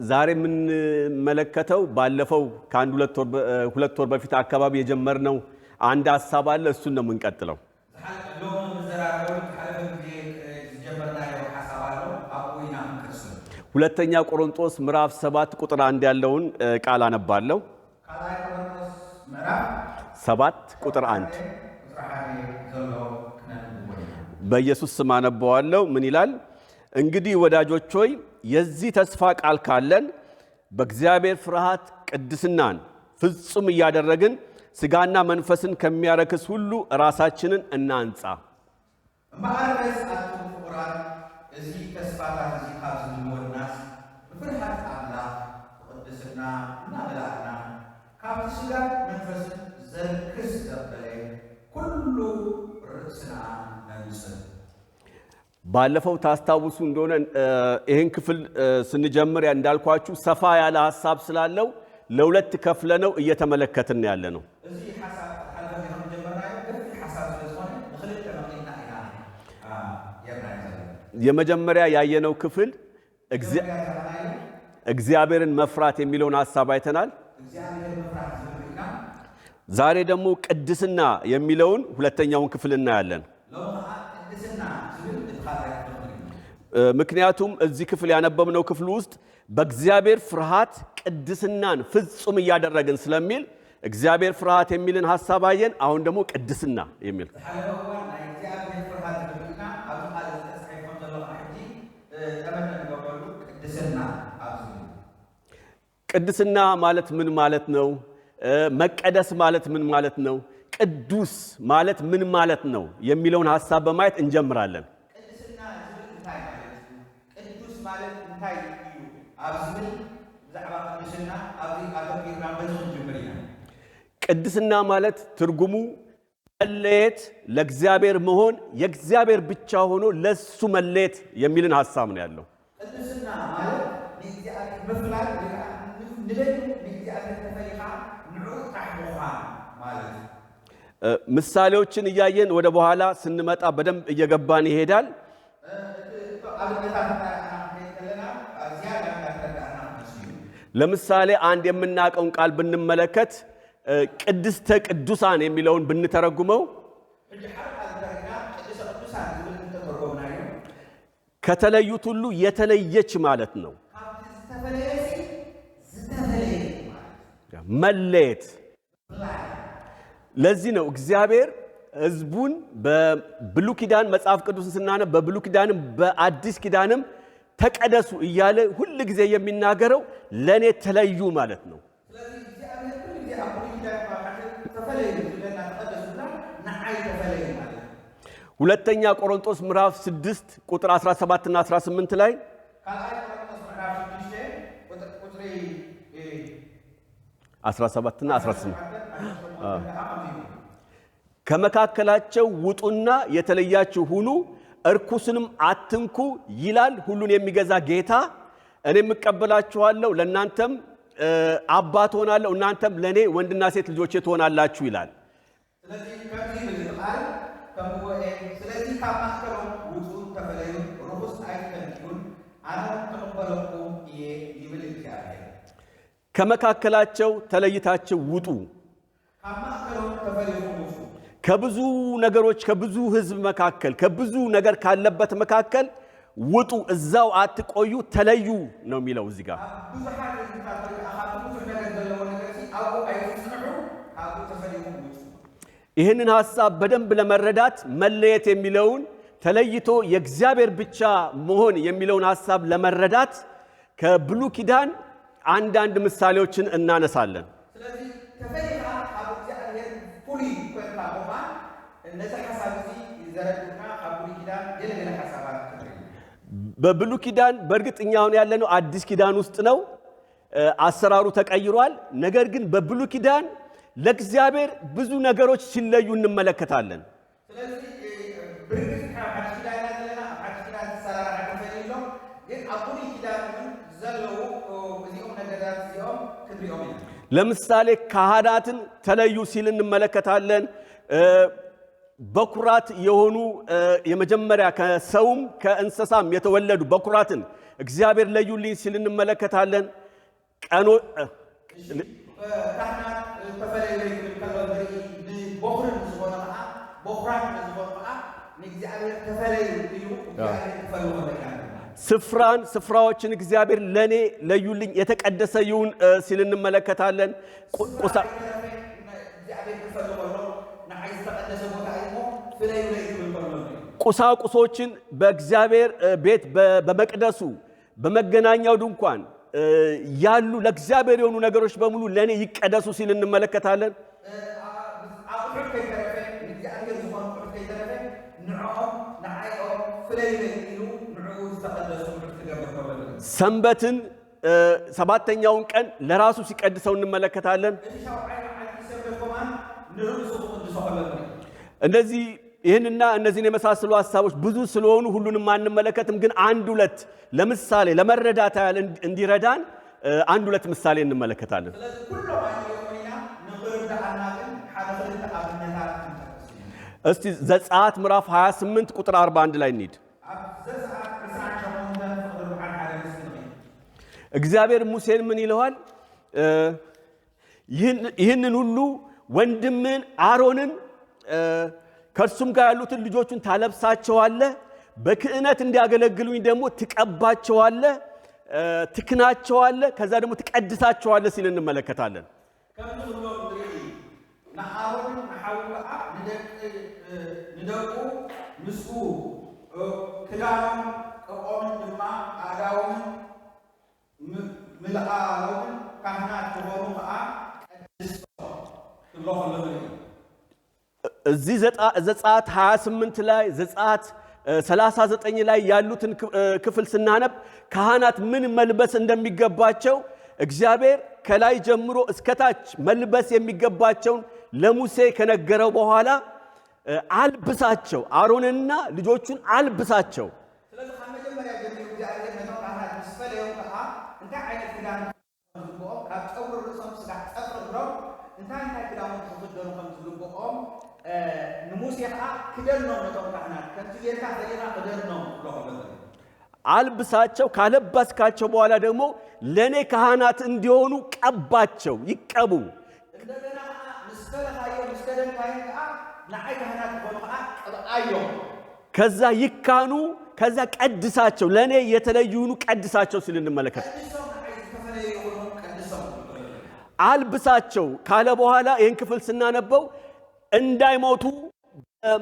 ዛሬ የምንመለከተው ባለፈው ከአንድ 2 ወር በፊት አካባቢ የጀመርነው አንድ ሀሳብ አለ። እሱን ነው የምንቀጥለው። ሎሚ ንዘራረበሉ ዝሓለፈ ግዜ ዝጀመርናዮ ሓሳብ ኣሎ፣ ኣብኡ ኢና ክንቅፅል። ሁለተኛ ቆሮንጦስ ምዕራፍ 7 ቁጥር 1 ያለውን ቃል አነባለሁ። ካልኣይ ቆሮንቶስ ምዕራፍ 7 ቁጥር 1። ቁጥሪ 1 ዘሎ ክነንብቦ ኢና። በኢየሱስ ስም አነበዋለሁ። ምን ይላል? እንግዲህ ወዳጆች ሆይ፣ የዚህ ተስፋ ቃል ካለን በእግዚአብሔር ፍርሃት ቅድስናን ፍጹም እያደረግን ሥጋና መንፈስን ከሚያረክስ ሁሉ ራሳችንን እናንጻ። እምበኣርከስ ኣቱም ፍቁራት፣ እዚ ተስፋታት እዚ ካብ ዝህልወናስ ብፍርሃት ኣምላኽ ብቅድስና እናመላእና ካብቲ ስጋን መንፈስን ዘርክስ ዘበለ ኩሉ ርእስና ነንፅህ። ባለፈው ታስታውሱ እንደሆነ ይህን ክፍል ስንጀምር እንዳልኳችሁ ሰፋ ያለ ሀሳብ ስላለው ለሁለት ከፍለነው እየተመለከትን ያለ ነው። እዚ ሓሳብ ዝሓለፈ ግዜ ከም ጀመርናዮ ገፊሕ ሓሳብ ስለ ዝኾነ ንክልተ መቂልና ኢና ጌርናዮ ዘለና። የመጀመሪያ ያየነው ክፍል መጀመርያ ዝረኣናዮ እግዚአብሔርን መፍራት የሚለውን ሀሳብ አይተናል። እግዚኣብሔር ምፍራሕ ዝብል ርኢና። ዛሬ ደግሞ ቅድስና የሚለውን ሁለተኛውን ክፍል እናያለን። ሎሚ ከዓ ቅድስና ዝብል እቲ ካልኣይ ክፍል ንርኢ። ምክንያቱም እዚህ ክፍል ያነበብነው ክፍል ውስጥ በእግዚአብሔር ፍርሃት ቅድስናን ፍጹም እያደረግን ስለሚል እግዚአብሔር ፍርሃት የሚልን ሀሳብ አየን። አሁን ደግሞ ቅድስና የሚል። ዝሓለፈ እዋን ናይ እግዚኣብሔር ፍርሃት ዝብል ርኢና። ኣብዚ ቃል እዚ ተፃሒፎም ዘሎ ከዓ ሕጂ ጠመተ ንገብረሉ ቅድስና ኣብ ዝብል። ቅድስና ማለት ምን ማለት ነው? መቀደስ ማለት ምን ማለት ነው? ቅዱስ ማለት ምን ማለት ነው? የሚለውን ሀሳብ በማየት እንጀምራለን። ቅድስና ዝብል እንታይ ማለት እዩ፣ ቅዱስ ማለት እንታይ እዩ ኣብ ዝብል፣ ብዛዕባ ቅድስና ኣብዚ ኣተኪርና በዚ ክንጅምር ኢና። ቅድስና ማለት ትርጉሙ መለየት፣ ለእግዚአብሔር መሆን፣ የእግዚአብሔር ብቻ ሆኖ ለሱ መለየት የሚልን ሀሳብ ነው ያለው። ቅድስና ማለት ንእግዚኣብሔር ምፍላይ ወይ ከዓ ንበይኑ ንእግዚኣብሔር ተፈሊኻ ንዕኡ ጥራሕ ምዃን ማለት እዩ። ምሳሌዎችን እያየን ወደ በኋላ ስንመጣ በደንብ እየገባን ይሄዳል። ኣብነታት እናረኣና ክንከይድ ከለና ዝያዳ እናተረዳእና ክመፅእ እዩ። ለምሳሌ አንድ የምናውቀውን ቃል ብንመለከት ቅድስተ ቅዱሳን የሚለውን ብንተረጉመው ሕጂ ሓደ ቃል እንተሪእና ቅድስተ ቅዱሳን ዝብል እንተተርጎምናዮ ከተለዩት ሁሉ የተለየች ማለት ነው። ካብቲ ዝተፈለየሲ ዝተፈለየ ማለት እዩ። መለየት። ምፍላይ። ለዚህ ነው እግዚአብሔር ሕዝቡን በብሉይ ኪዳን መጽሐፍ ቅዱስን ስናነብ በብሉይ ኪዳንም በአዲስ ኪዳንም ተቀደሱ እያለ ሁል ጊዜ የሚናገረው ለኔ ተለዩ ማለት ነው። ስለዚ እግዚኣብሔር ኩሉ ግዜ ኣብ ብሉይ ኪዳን ኣብ ሓደ ተፈለዩ ዝብለና ተቐደሱና ንዓይ ተፈለዩ ማለት እዩ። ሁለተኛ ቆሮንቶስ ምዕራፍ 6 ቁጥር 17 እና 18 ላይ ካልኣይ ቆሮንቶስ ምዕራፍ 6 ቁጥሪ 17 እና 18 18 ከምዚ ይብል። ከመካከላቸው ውጡና የተለያችሁ ሁኑ፣ እርኩስንም አትንኩ ይላል ሁሉን የሚገዛ ጌታ። እኔም እቀበላችኋለሁ፣ ለእናንተም አባት እሆናለሁ፣ እናንተም ለእኔ ወንድና ሴት ልጆቼ ትሆናላችሁ ይላል። ስለዚ ከምዚ ይብል እቲ ቃል ከምኡ፣ ስለዚ ካብ ማእከሎም ውፁን ተፈለዩን ርኩስ ኣይትተንክዩን፣ ኣነ እውን ክቕበለኩም እየ ይብል እግዚኣብሔር። ከመካከላቸው ተለይታችሁ ውጡ። ካብ ማእከሎም ተፈሊኹም ውፁ። ከብዙ ነገሮች፣ ከብዙ ሕዝብ መካከል፣ ከብዙ ነገር ካለበት መካከል ውጡ፣ እዛው አትቆዩ፣ ተለዩ ነው የሚለው እዚህ ጋር። ኣብ ብዙሓት ህዝብታት ወይ ከዓ ካብቲ ብዙሕ ነገር ዘለዎ ነገር ሲ ኣብኡ ኣይትፅንዑ፣ ካብኡ ተፈሊኹም ውፁ። ይህንን ሐሳብ በደንብ ለመረዳት መለየት የሚለውን፣ ተለይቶ የእግዚአብሔር ብቻ መሆን የሚለውን ሐሳብ ለመረዳት ከብሉይ ኪዳን አንዳንድ ምሳሌዎችን እናነሳለን። ስለዚ ተፈሊኻ ካብ እግዚኣብሔር ፍሉይ ኮንካ ምዃን ነዚ ሓሳብ እዚ ዘረድኡና ካብ ብሉይ ኪዳን ገለ ገለ ሓሳባት ክንርኢ። በብሉይ ኪዳን፣ በእርግጥ እኛ አሁን ያለነው አዲስ ኪዳን ውስጥ ነው። አሰራሩ ተቀይሯል። ነገር ግን በብሉይ ኪዳን ለእግዚአብሔር ብዙ ነገሮች ሲለዩ እንመለከታለን። ስለዚ ብርግፅ ካብ ሓድሽ ኪዳን ኢና ዘለና። ኣብ ሓድሽ ኪዳን ዝሰራርሐ ተፈልዩ ኣሎ፣ ግን ኣብ ብሉይ ኪዳን እውን ዘለዉ እዚኦም ነገራት እዚኦም ክንሪኦም ኢና። ለምሳሌ ካህናትን ተለዩ ሲል እንመለከታለን። በኩራት የሆኑ የመጀመሪያ ከሰውም ከእንስሳም የተወለዱ በኩራትን እግዚአብሔር ለዩልኝ ሲል እንመለከታለን። ቀኖ ካህናት ተፈለዩለይ ክብል ከሎ ንርኢ። ንበኩርን ዝኾነ ከዓ፣ በኩራት ንዝኾኑ ከዓ ንእግዚኣብሔር ተፈለዩ ኢሉ እግዚኣብሔር ክፈልዎ ከሎ ኢና ንርኢ። ስፍራዎችን እግዚአብሔር ለኔ ለዩልኝ፣ የተቀደሰ ይሁን ሲል እንመለከታለን። ስፍራ ከይተረፈ እግዚኣብሔር ክፈሊ ከሎ ንዓይ ዝተቐደሰ ቦታ እዩ እሞ ፍለዩለይ ክብል ከሎ ንርኢ። ቁሳቁሶችን በእግዚአብሔር ቤት፣ በመቅደሱ፣ በመገናኛው ድንኳን ያሉ ለእግዚአብሔር የሆኑ ነገሮች በሙሉ ለእኔ ይቀደሱ ሲል እንመለከታለን። ኣቑሑት ከይተረፈ፣ ንእግዚኣብሔር ዝኾኑ ኣቑሑት ከይተረፈ ንዕኦም ንዓይኦም ፍለዩለይ ኢሉ ንዕኡ ዝተቐደሱ ኣቑሑት ክገብር ከሎ ንርኢ። ሰንበትን ሰባተኛውን ቀን ለራሱ ሲቀድሰው እንመለከታለን። እቲ ሻውዓይ መዓልቲ ሰንበት ከማን ንርእሱ ክቅድሶ ከሎ ንርኢ። እነዚህ ይህንና እነዚህን የመሳሰሉ ሀሳቦች ብዙ ስለሆኑ ሁሉንም አንመለከትም። ግን አንድ ሁለት ለምሳሌ ለመረዳት ያህል እንዲረዳን አንድ ሁለት ምሳሌ እንመለከታለን። ስለዚ ኩሎም ኣይንሪኦምን ኢና፣ ንክርድኣና ግን ሓደ ክልተ ኣብነታት ክንጠቅስ ኢና። እስቲ ዘጸአት ምዕራፍ 28 ቁጥር 41 ላይ እንሂድ። ኣብ ዘፀኣት 28 ፍቅዲ 41 ምስ ንኺድ። እግዚአብሔር ሙሴን ምን ይለዋል? ይህንን ሁሉ ወንድምህን አሮንን ከእርሱም ጋር ያሉትን ልጆቹን ታለብሳቸዋለህ፣ በክህነት እንዲያገለግሉኝ ደግሞ ትቀባቸዋለህ፣ ትክናቸዋለህ፣ ከዛ ደግሞ ትቀድሳቸዋለህ ሲል እንመለከታለን። ከምዚ ክብሎ ንርኢ፣ ንኣሮን ንሓዉ ከዓ ንደቁ ምስኡ ክዳኖም ቅብኦምን ድማ ኣእዳዎምን ምልኣሎምን ካህናት ክኾኑ ከዓ ቀድሶም ክብሎ ከሎ ንርኢ። እዚህ ዘጸአት 28 ላይ፣ ዘጸአት 39 ላይ ያሉትን ክፍል ስናነብ ካህናት ምን መልበስ እንደሚገባቸው፣ እግዚአብሔር ከላይ ጀምሮ እስከታች መልበስ የሚገባቸውን ለሙሴ ከነገረው በኋላ አልብሳቸው፣ አሮንና ልጆቹን አልብሳቸው። ስለዚ ካብ መጀመርያ ጀሚሩ እግዚኣብሔር ነቶም ካህናት ምስ ፈለዮም ከዓ እንታይ ዓይነት ክዳን ከም ዝግብኦም፣ ካብ ፀጉሪ ርእሶም ስጋዕ ፀፍሪ እግሮም እንታይ እንታይ ክዳውንቲ ክክደኑ ከም ዝግብኦም ንሙሴ ከዓ ክደኖም፣ ነቶም ካህናት ከምዚ ጌርካ ፈሊኻ ክደኖም ክብሎ ከሎ ንርኢ። አልብሳቸው። ካለበስካቸው በኋላ ደግሞ ለእኔ ካህናት እንዲሆኑ ቀባቸው፣ ይቀቡ። እንደገና ከዓ ምስ ፈለኻዮ ምስ ከደንካዮም ከዓ ንዓይ ካህናት ክኾኑ ከዓ ቅብኣዮም። ከዛ ይካኑ፣ ከዛ ቀድሳቸው፣ ለእኔ የተለዩ ይሁኑ፣ ቀድሳቸው ሲል እንመለከት። ቀድሶም፣ ንዓይ ዝተፈለዩ ይኹኑ፣ ቀድሶም ክብል ከሎ ንርኢ። አልብሳቸው ካለ በኋላ ይህን ክፍል ስናነበው እንዳይሞቱ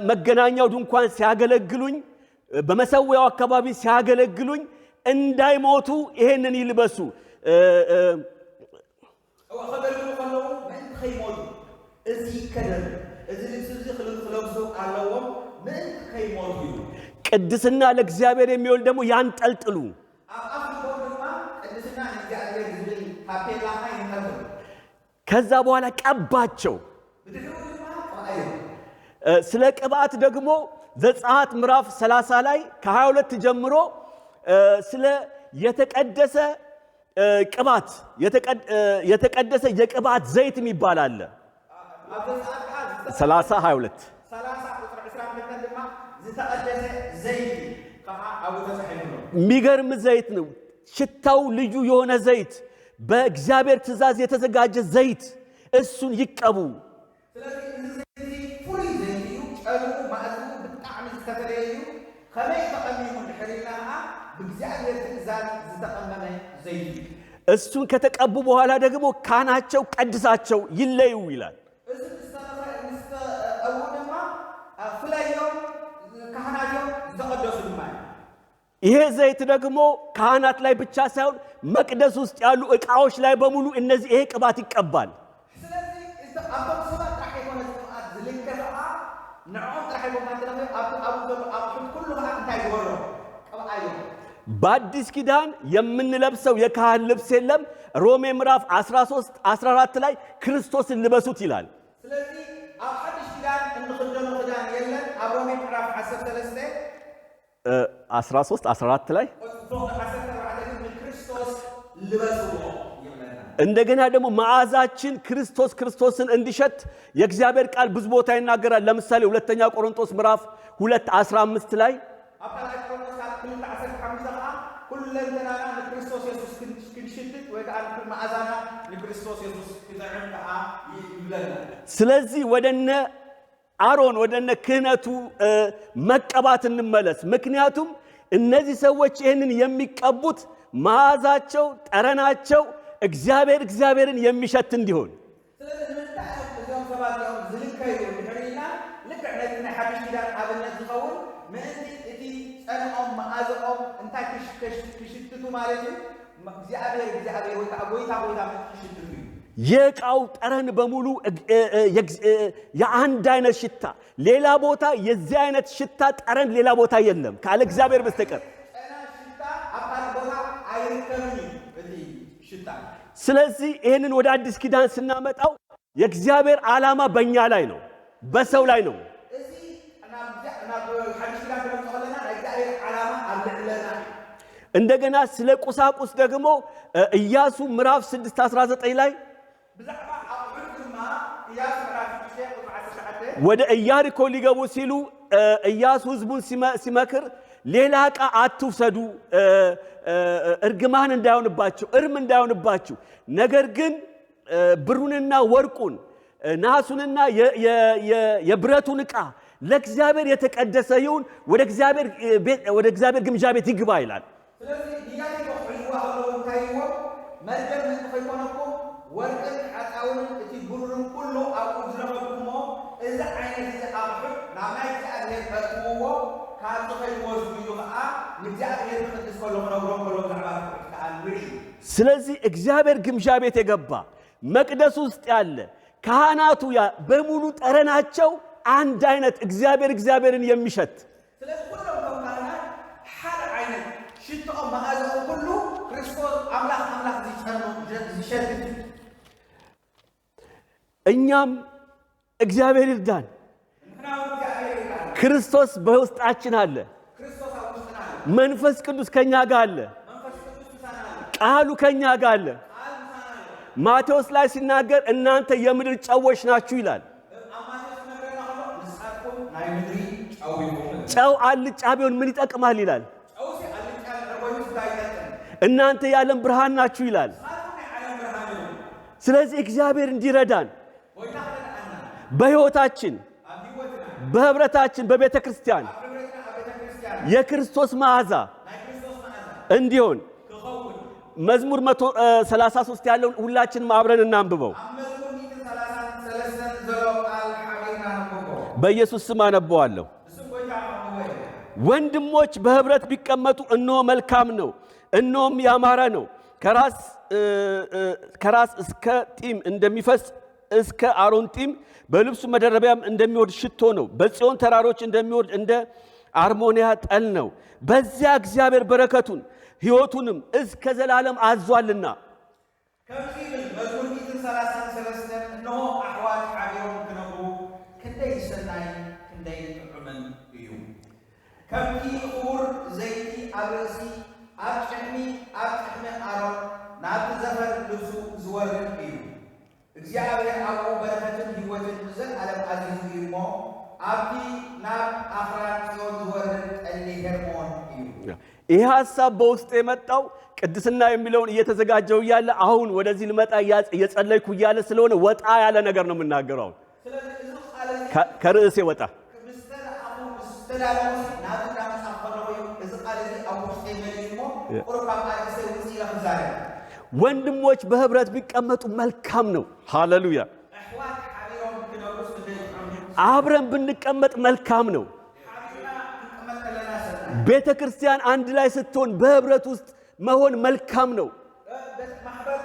መገናኛው ድንኳን ሲያገለግሉኝ፣ በመሰዊያው አካባቢ ሲያገለግሉኝ እንዳይሞቱ ይሄንን ይልበሱ። እዋ ከገልግሉ ከለዉ ምእንቲ ከይሞቱ እዚ ይከደኑ፣ እዚ ልብሲ እዚ ክለብሱ ኣለዎም ምእንቲ ከይሞቱ እዩ። ቅድስና ለእግዚአብሔር የሚውል ደግሞ ያንጠልጥሉ። ኣብ ኣፍ ልቦም ድማ ቅድስና ንእግዚኣብሔር ዝብል ታፔላ ከዓ ይንጠልጥሉ። ከዛ በኋላ ቀባቸው። ብድሕሪኡ ድማ ቅብኣዮም። ስለ ቅብአት ደግሞ ዘጸአት ምዕራፍ 30 ላይ ከ22 ጀምሮ ስለ የተቀደሰ ቅባት፣ የተቀደሰ የቅባት ዘይት የሚባል አለ። ኣብ ዘፀኣት ከዓ 30 22። 30 ቁጥሪ 22 ድማ ዝተቐደሰ ዘይቲ ከዓ ኣብኡ ተፃሒፉ ኣሎ። የሚገርም ዘይት ነው። ሽታው ልዩ የሆነ ዘይት፣ በእግዚአብሔር ትእዛዝ የተዘጋጀ ዘይት፣ እሱን ይቀቡ። ስለዚ እዚ ዘይቲ ፍሉይ ዘይቲ እዩ። ጨንኡ ማእዝኡ ብጣዕሚ ዝተፈለየ እዩ። ከመይ ተቐሚሙ እንድሕር ኢልና ከዓ ብእግዚኣብሔር ትእዛዝ ዝተቐመመ ዘይቲ እዩ። እሱን ከተቀቡ በኋላ ደግሞ ካህናቸው፣ ቀድሳቸው፣ ይለዩ ይላል። እዚ ምስ ተቐብኡ ድማ ፍለዮም፣ ካህናት እዮም፣ ዝተቐደሱ ድማ እዩ። ይሄ ዘይት ደግሞ ካህናት ላይ ብቻ ሳይሆን መቅደስ ውስጥ ያሉ ዕቃዎች ላይ በሙሉ እነዚህ ይሄ ቅባት ይቀባል። ስለዚ ኣብቶም ሰባት ጥራሕ ኣይኮነ ቅብኣት ዝልከ ከዓ፣ ንዕኦም ጥራሕ ኣይኮንካ ትለኸ፣ ኣብኡ ዘሎ ኣቑሑት ኩሉ ከዓ እንታይ ግበሮ? ቅብኣዮም። በአዲስ ኪዳን የምንለብሰው የካህን ልብስ የለም። ሮሜ ምዕራፍ 13 14 ላይ ክርስቶስን ልበሱት ይላል። ስለዚ ኣብ ሓድሽ ኪዳን እንክደኖ ክዳን የለን። ኣብ ሮሜ ምዕራፍ 13 13 14 ላይ ፍቅዲ 14 ግን ንክርስቶስ ልበስዎ ይብለና። እንደገና ደግሞ መዓዛችን ክርስቶስ ክርስቶስን እንዲሸት የእግዚአብሔር ቃል ብዙ ቦታ ይናገራል። ለምሳሌ ሁለተኛ ቆሮንቶስ ምዕራፍ 2 15 ላይ ኣብ ካልኣይ ቆሮንቶስ ካብ 2 15 ከዓ ኩለንተናና ይብለና። ስለዚህ ወደነ አሮን ወደነ ክህነቱ መቀባት እንመለስ። ምክንያቱም እነዚህ ሰዎች ይህንን የሚቀቡት መዓዛቸው፣ ጠረናቸው እግዚአብሔር እግዚአብሔርን የሚሸት እንዲሆን። ስለዚ ንምንታይ እዮም እዞም ሰባት እዚኦም ዝልከዩ እንድሕር ኢልና፣ ልክዕ ነቲ ናይ ሓድሽ ኪዳን ኣብነት ዝኸውን ምእንቲ እቲ ፀንኦም መኣዝኦም እንታይ ክሽትቱ ማለት እዩ፣ እግዚኣብሔር እግዚኣብሔር ወይ ከዓ ጎይታ ጎይታ ምእንቲ ክሽትቱ እዩ። የዕቃው ጠረን በሙሉ የአንድ አይነት ሽታ፣ ሌላ ቦታ የዚህ አይነት ሽታ ጠረን ሌላ ቦታ የለም ካለ እግዚአብሔር በስተቀር። ጨና ሽታ ኣብ ካልእ ቦታ ኣይርከብን እዩ እቲ ሽታ። ስለዚህ ይህንን ወደ አዲስ ኪዳን ስናመጣው የእግዚአብሔር ዓላማ በእኛ ላይ ነው፣ በሰው ላይ ነው። እዚ ናብ ሓድሽ ኪዳን ክነምፅኦ ከለና ናይ እግዚኣብሔር ዓላማ ኣብ ልዕለና እዩ። እንደገና ስለ ቁሳቁስ ደግሞ ኢያሱ ምዕራፍ 6 19 ላይ ብዛዕባ ኣቑሑት ድማ ኢያሱ ምዕራፍ 6 ቁጥሪ 19 ወደ ኢያሪኮ ሊገቡ ሲሉ ኢያሱ ሕዝቡን ሲመክር ሌላ ዕቃ አትውሰዱ፣ እርግማን እንዳይሆንባችሁ፣ እርም እንዳይሆንባችሁ፣ ነገር ግን ብሩንና ወርቁን ናሱንና የብረቱን ዕቃ ለእግዚአብሔር የተቀደሰ ይሁን፣ ወደ እግዚአብሔር ግምጃ ቤት ይግባ ይላል። ስለዚ ንኢያሪኮ ክሕዝዋ ከለዉ እንታይ ኢልዎም? መርገም ምእንቲ ከይኮነኩም ወርቅን ሓፃውንን እቲ ብሩርን ኩሉ ኣብኡ ዝረኸብኩሞ እዚ ዓይነት እዚ ኣቑሑት ናብ ናይ እግዚኣብሔር ተእትውዎ፣ ካብዚ ከይትወስዱ ኢሉ ከዓ ንእግዚኣብሔር ክቅድስ ከሎ ክነግሮም ከሎ ብዛዕባ ኣቑሑት ከዓ ንርኢ። ስለዚህ እግዚአብሔር ግምጃ ቤት የገባ፣ መቅደስ ውስጥ ያለ ካህናቱ ያ በሙሉ ጠረናቸው አንድ አይነት እግዚአብሔር እግዚአብሔርን የሚሸት። ስለዚ ኩሎም ከም ካህናት ሓደ ዓይነት ሽትኦም መኣዝኦም ኩሉ ክርስቶስ ኣምላኽ ኣምላኽ ዝጨኑ ዝሸትት እዩ። እኛም እግዚአብሔር ይርዳን። ንሕና እውን እግዚኣብሔር ይርዳና። ክርስቶስ በውስጣችን አለ። ክርስቶስ ኣብ ውሽጥና ኣሎ። መንፈስ ቅዱስ ከኛ ጋር አለ። መንፈስ ቅዱስ ምሳና ኣሎ። ቃሉ ከኛ ጋር አለ። ቃል ምሳና ኣሎ። ማቴዎስ ላይ ሲናገር እናንተ የምድር ጨዎች ናችሁ ይላል። ኣብ ማቴዎስ ክነግረና ከሎ ንስኻትኩም ናይ ምድሪ ጨው ኢኹም። ጨው አልጫ ቢሆን ምን ይጠቅማል ይላል። ጨውሲ ኣልጫ እንድሕር ኮይኑ እንታይ ይጠቅም? እናንተ የዓለም ብርሃን ናችሁ ይላል። ንስኻትኩም ናይ ዓለም ብርሃን ኢኹም። ስለዚህ እግዚአብሔር እንዲረዳን ጎይታ ክረድኣና በሕይወታችን፣ ኣብ ሂወትና፣ በህብረታችን፣ በቤተ ክርስቲያን ኣብ ሕብረትና፣ ኣብ ቤተ ክርስቲያን የክርስቶስ መዓዛ ናይ ክርስቶስ መዓዛ እንዲሆን ክኸውን። መዝሙር 133 ያለውን ሁላችንም አብረን እናንብበው። ኣብ መዝሙር 133 ዘሎ ቃል ሓቢርና ነንብቦ። በኢየሱስ ስም አነበዋለሁ። ብስም ጎይታ ከንብቦ እየ። ወንድሞች በህብረት ቢቀመጡ እነሆ መልካም ነው፣ እነሆም ያማረ ነው። ከራስ እስከ ጢም እንደሚፈስ እስከ አሮን ጢም፣ በልብሱ መደረቢያም እንደሚወርድ ሽቶ ነው። በጽዮን ተራሮች እንደሚወርድ እንደ አርሞንያ ጠል ነው። በዚያ እግዚአብሔር በረከቱን ሕይወቱንም እስከ ዘላለም አዟልና። ከምዚ ይብል መዝሙር 133፦ እነሆ ኣሕዋት ሓቢሮም ክነብሩ ክንደይ ሰናይ ክንደይ ጥዑምን እዩ። ከምቲ ክቡር ዘይቲ ኣብ ርእሲ ኣብ ጭሕሚ ኣሮን ናብቲ ዘፈር ልብሱ ዝወርድ እዩ። እግዚኣብሔር ኣብኡ በረኸትን ህይወትን ንዘለኣለም ኣዚዙ እዩ እሞ ኣብቲ ናብ ኣኽራን ጽዮን ዝወርድ ጠሊ ሄርሞን እዩ። ይህ ሀሳብ በውስጥ የመጣው ቅድስና የሚለውን እየተዘጋጀው እያለ አሁን ወደዚህ ልመጣ እየጸለይኩ እያለ ስለሆነ ወጣ ያለ ነገር ነው የምናገረው። አሁን ስለዚ እዚ ቃል እዚ ከርዕሴ ወጣ። ምስ ተለኣኹ ምስ ተዳለዉ ናብዚ እንዳመፃእ ከለኹ እዩ እዚ ቃል እዚ ኣብ ውሽጢ መሊኡ እሞ ቁሩብ ካብ ኣርእስተይ ውፅእ ኢለ ክዛረብ። ወንድሞች በህብረት ቢቀመጡ መልካም ነው። ሃሌሉያ። ኣሕዋት ሓቢሮም ክነብሩስ ክንደይ ጥዑም እዩ። አብረን ብንቀመጥ መልካም ነው። ሓቢርና ክንቅመጥ ከለና ሰናይ። ቤተ ክርስቲያን አንድ ላይ ስትሆን በህብረት ውስጥ መሆን መልካም ነው። ማሕበር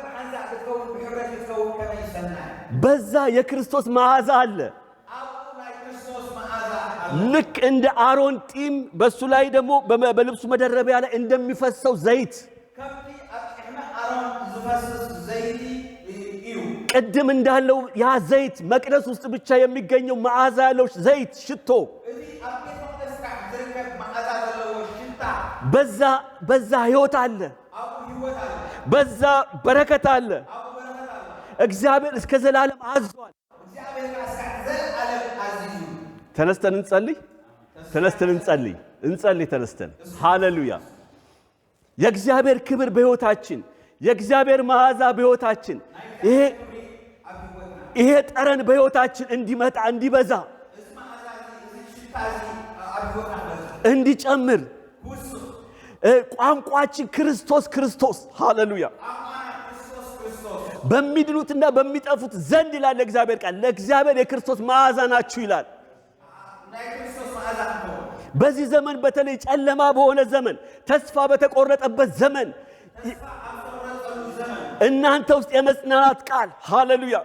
ብሓንሳእ ክትከውን ብሕብረት ክትከውን ከመይ ሰናይ። በዛ የክርስቶስ መዓዛ አለ። ኣብኡ ናይ ክርስቶስ መዓዛ ኣሎ። ልክ እንደ አሮን ጢም በሱ ላይ ደግሞ በልብሱ መደረቢያ ላይ እንደሚፈሰው ዘይት፣ ከምቲ ኣብ ጭሕሚ ኣሮን ዝፈስስ ዘይቲ እዩ። ቅድም እንዳለው ያ ዘይት መቅደስ ውስጥ ብቻ የሚገኘው መዓዛ ያለው ዘይት ሽቶ፣ እቲ ኣብ ቤተ መቅደስ ጥራሕ ዝርከብ መዓዛ ዘለዎ ሽታ፣ በዛ ህይወት አለ፣ ኣብኡ ህይወት ኣሎ። በዛ በረከት አለ። ኣብኡ በረከት ኣሎ። እግዚአብሔር እስከ ዘላለም አዟል። እግዚኣብሔር ከዓ እስካዕ ዘለኣለም ኣዚዙ። ተነስተን እንጸልይ። ተነስተን እንጸልይ። እንጸልይ ተነስተን። ሃሌሉያ። የእግዚአብሔር ክብር በሕይወታችን፣ የእግዚአብሔር መዓዛ በሕይወታችን ይሄ ኣብ ህይወትና ይሄ ጠረን በሕይወታችን እንዲመጣ፣ እንዲበዛ፣ እዚ መዓዛ እዚ እዚ ሽታ እዚ ኣብ ሂወትና ክበዝሕ፣ እንዲጨምር፣ ክውስኽ፣ ቋንቋችን ክርስቶስ ክርስቶስ፣ ሃሌሉያ። ቋንቋና ክርስቶስ ክርስቶስ። በሚድኑትና በሚጠፉት ዘንድ ይላል የእግዚአብሔር ቃል፣ ለእግዚአብሔር የክርስቶስ መዓዛ ናችሁ ይላል። ናይ ክርስቶስ መዓዛ ክንኸውን። በዚህ ዘመን፣ በተለይ ጨለማ በሆነ ዘመን፣ ተስፋ በተቆረጠበት ዘመን፣ ተስፋ ኣብ ዝተቆረፀሉ ዘመን፣ እናንተ ውስጥ የመጽናናት ቃል፣ ሃሌሉያ፣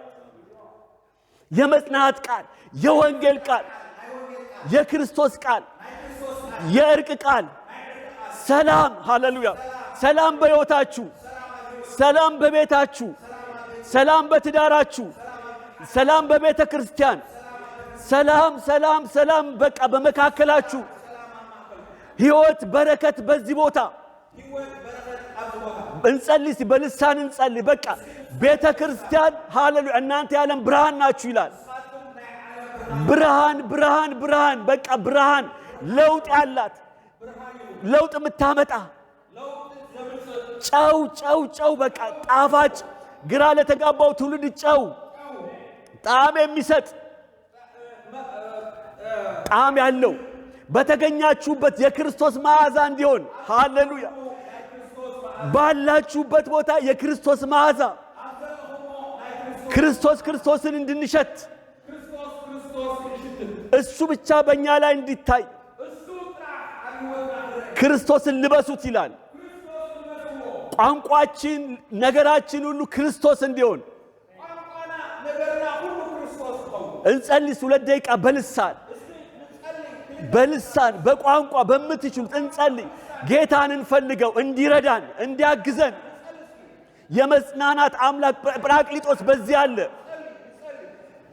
የመጽናናት ቃል፣ የወንጌል ቃል፣ የክርስቶስ ቃል፣ የእርቅ ቃል፣ ሰላም፣ ሃሌሉያ፣ ሰላም በሕይወታችሁ፣ ሰላም በቤታችሁ፣ ሰላም በትዳራችሁ፣ ሰላም በቤተ ክርስቲያን፣ ሰላም፣ ሰላም፣ ሰላም፣ በቃ በመካከላችሁ ሕይወት፣ በረከት በዚህ ቦታ። ሂወት በረከት ኣብዚ ቦታ። እንጸልይ እስቲ፣ በልሳን እንጸልይ። በቃ ቤተ ክርስቲያን፣ ሃሌሉያ፣ እናንተ የዓለም ብርሃን ናችሁ ይላል። ንስኻትኩም ናይ ዓለም ብርሃን። ብርሃን፣ ብርሃን፣ ብርሃን፣ በቃ ብርሃን፣ ለውጥ ያላት፣ ለውጥ የምታመጣ፣ ለውጥ ዘምፅእ። ጨው፣ ጨው፣ ጨው፣ በቃ ጣፋጭ፣ ግራ ለተጋባው ትውልድ ጨው፣ ጣዕም የሚሰጥ፣ ጣዕም ያለው፣ በተገኛችሁበት የክርስቶስ መዓዛ እንዲሆን፣ ሃሌሉያ፣ ባላችሁበት ቦታ የክርስቶስ መዓዛ፣ ክርስቶስ ክርስቶስን እንድንሸት፣ ክርስቶስ ክርስቶስ ክንሽትት፣ እሱ ብቻ በእኛ ላይ እንዲታይ፣ እሱ ጥራሕ ኣብ ሂወትና ክረአ። ክርስቶስን ልበሱት ይላል። ክርስቶስ ልበስዎ። ቋንቋችን፣ ነገራችን ሁሉ ክርስቶስ እንዲሆን። ቋንቋና ነገርና ሁሉ ክርስቶስ ክኸውን። እንጸልይ 2 ደቂቃ በልሳን። እስቲ ንጸልይ። በልሳን፣ በቋንቋ በምትችሉት እንጸልይ። ጌታን እንፈልገው፣ እንዲረዳን፣ እንዲያግዘን። የመጽናናት አምላክ ጰራቅሊጦስ በዚህ አለ።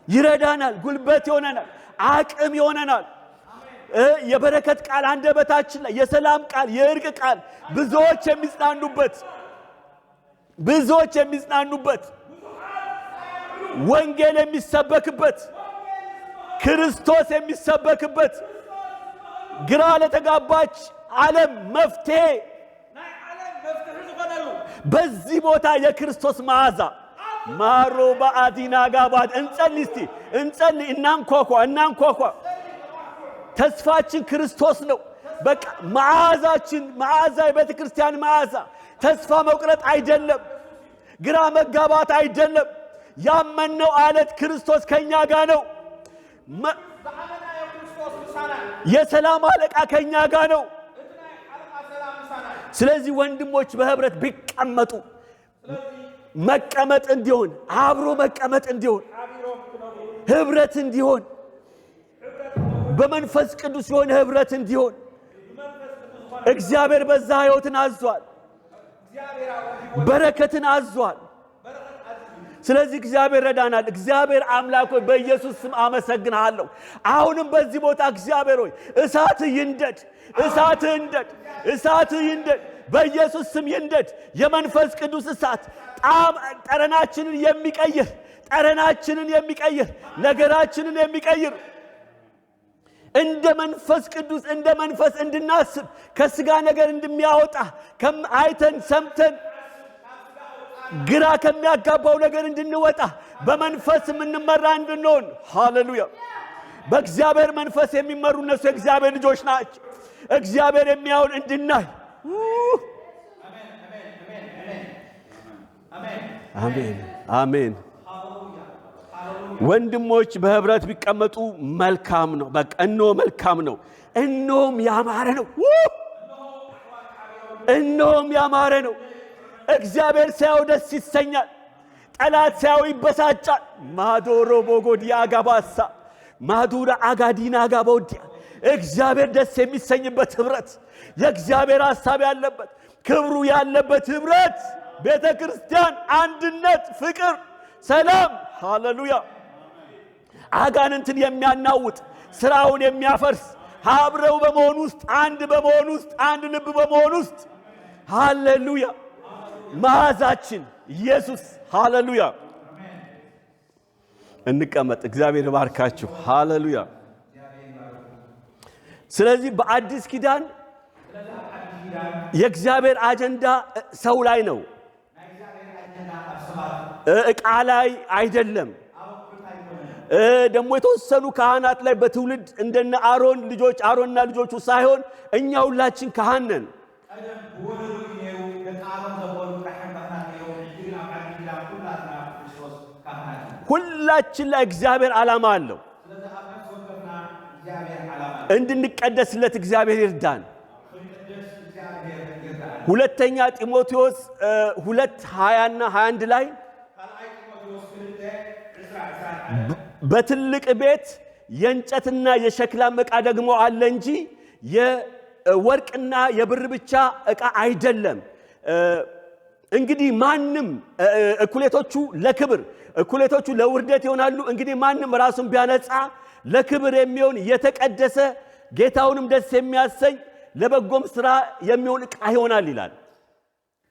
ይረዳናል፣ ጉልበት ይሆነናል፣ አቅም ይሆነናል። የበረከት ቃል አንደበታችን ላይ፣ የሰላም ቃል፣ የእርቅ ቃል፣ ብዙዎች የሚጽናኑበት፣ ብዙዎች የሚጽናኑበት፣ ወንጌል የሚሰበክበት፣ ክርስቶስ የሚሰበክበት፣ ግራ ለተጋባች ዓለም መፍትሄ። ናይ ዓለም መፍትሒ ዝኾነሉ። በዚህ ቦታ የክርስቶስ መዓዛ ማሮ በአዲና ጋባድ። እንጸልይ እስቲ፣ እንጸልይ። እናንኳኳ፣ እናንኳኳ። ተስፋችን ክርስቶስ ነው። በቃ መዓዛችን፣ መዓዛ፣ የቤተ ክርስቲያን መዓዛ ተስፋ መቁረጥ አይደለም፣ ግራ መጋባት አይደለም። ያመነው አለት ክርስቶስ ከኛ ጋር ነው። ዝኣመናዮ ክርስቶስ ምሳና እዩ። የሰላም አለቃ ከኛ ጋር ነው። እቲ ናይ ሓለቃ ሰላም ምሳና እዩ። ስለዚህ ወንድሞች በህብረት ቢቀመጡ፣ መቀመጥ እንዲሆን፣ አብሮ መቀመጥ እንዲሆን፣ ሓቢሮም ክነብሩ፣ ህብረት እንዲሆን፣ በመንፈስ ቅዱስ የሆነ ህብረት እንዲሆን፣ እግዚአብሔር በዛ ህይወትን አዟል፣ እግዚአብሔር ኣብኡ ሂወት በረከትን አዟል። በረከት ኣዝዩ። ስለዚህ እግዚአብሔር ረዳናል። እግዚአብሔር አምላክ ሆይ፣ በኢየሱስ ስም አመሰግንሃለሁ። አሁንም በዚህ ቦታ እግዚአብሔር ሆይ፣ እሳት ይንደድ፣ እሳት ይንደድ፣ እሳት ይንደድ፣ በኢየሱስ ስም ይንደድ። የመንፈስ ቅዱስ እሳት ጣም ጠረናችንን የሚቀይር፣ ጠረናችንን የሚቀይር፣ ነገራችንን የሚቀይር፣ እንደ መንፈስ ቅዱስ፣ እንደ መንፈስ እንድናስብ፣ ከስጋ ነገር እንደሚያወጣ፣ አይተን ሰምተን ግራ ከሚያጋባው ነገር እንድንወጣ፣ በመንፈስ የምንመራ እንድንሆን፣ ሃሌሉያ። በእግዚአብሔር መንፈስ የሚመሩ እነሱ የእግዚአብሔር ልጆች ናቸው። እግዚአብሔር የሚያውን እንድናይ። አሜን፣ አሜን። ወንድሞች በህብረት ቢቀመጡ መልካም ነው። በቃ እነሆ መልካም ነው፣ እነሆም ያማረ ነው። እነሆም ያማረ ነው። እግዚአብሔር ሲያየው ደስ ይሰኛል። ጠላት ሲያየው ይበሳጫል። ማዶሮ ቦጎዲያ አጋባሳ ማዱራ አጋዲና ጋቦዲያ። እግዚአብሔር ደስ የሚሰኝበት ህብረት፣ የእግዚአብሔር ሐሳብ ያለበት፣ ክብሩ ያለበት ህብረት፣ ቤተ ክርስቲያን፣ አንድነት፣ ፍቅር፣ ሰላም፣ ሃሌሉያ። አጋንንትን የሚያናውጥ፣ ስራውን የሚያፈርስ፣ አብረው በመሆን ውስጥ፣ አንድ በመሆን ውስጥ፣ አንድ ልብ በመሆን ውስጥ፣ ሃሌሉያ፣ መዓዛችን ኢየሱስ፣ ሃሌሉያ። እንቀመጥ። እግዚአብሔር ይባርካችሁ። ሃሌሉያ። ስለዚህ በአዲስ ኪዳን የእግዚአብሔር አጀንዳ ሰው ላይ ነው፣ ዕቃ ላይ አይደለም። ደግሞ የተወሰኑ ካህናት ላይ በትውልድ እንደነ አሮን ልጆች አሮንና ልጆቹ ሳይሆን እኛ ሁላችን ካህን ነን። ቀደም ብወለዶ እዩ ነይሩ፣ ደቂ ኣሮን ዘበሉ ጥራሕን ካህናት ነይሮም። ሕጂ ግን ኣብ ዓዲ ኪዳን ኩላትና ክርስቶስ ካህናት እዩ። ሁላችን ላይ እግዚአብሔር ዓላማ አለው። ስለዚ ኣብ ነፍሲ ወከፍና እግዚኣብሔር ዓላማ ኣለዎ። እንድንቀደስለት እግዚአብሔር ይርዳን። ክንቅደስ እግዚኣብሔር ይርዳእና። ሁለተኛ ጢሞቴዎስ 2:20ና 21 ላይ ካልኣይ ጢሞቴዎስ 2:20 21 በትልቅ ቤት የእንጨትና የሸክላም ዕቃ ደግሞ አለ እንጂ የወርቅና የብር ብቻ ዕቃ አይደለም። እንግዲህ ማንም እኩሌቶቹ ለክብር እኩሌቶቹ ለውርደት ይሆናሉ። እንግዲህ ማንም ራሱን ቢያነጻ ለክብር የሚሆን የተቀደሰ ጌታውንም ደስ የሚያሰኝ ለበጎም ስራ የሚሆን ዕቃ ይሆናል ይላል።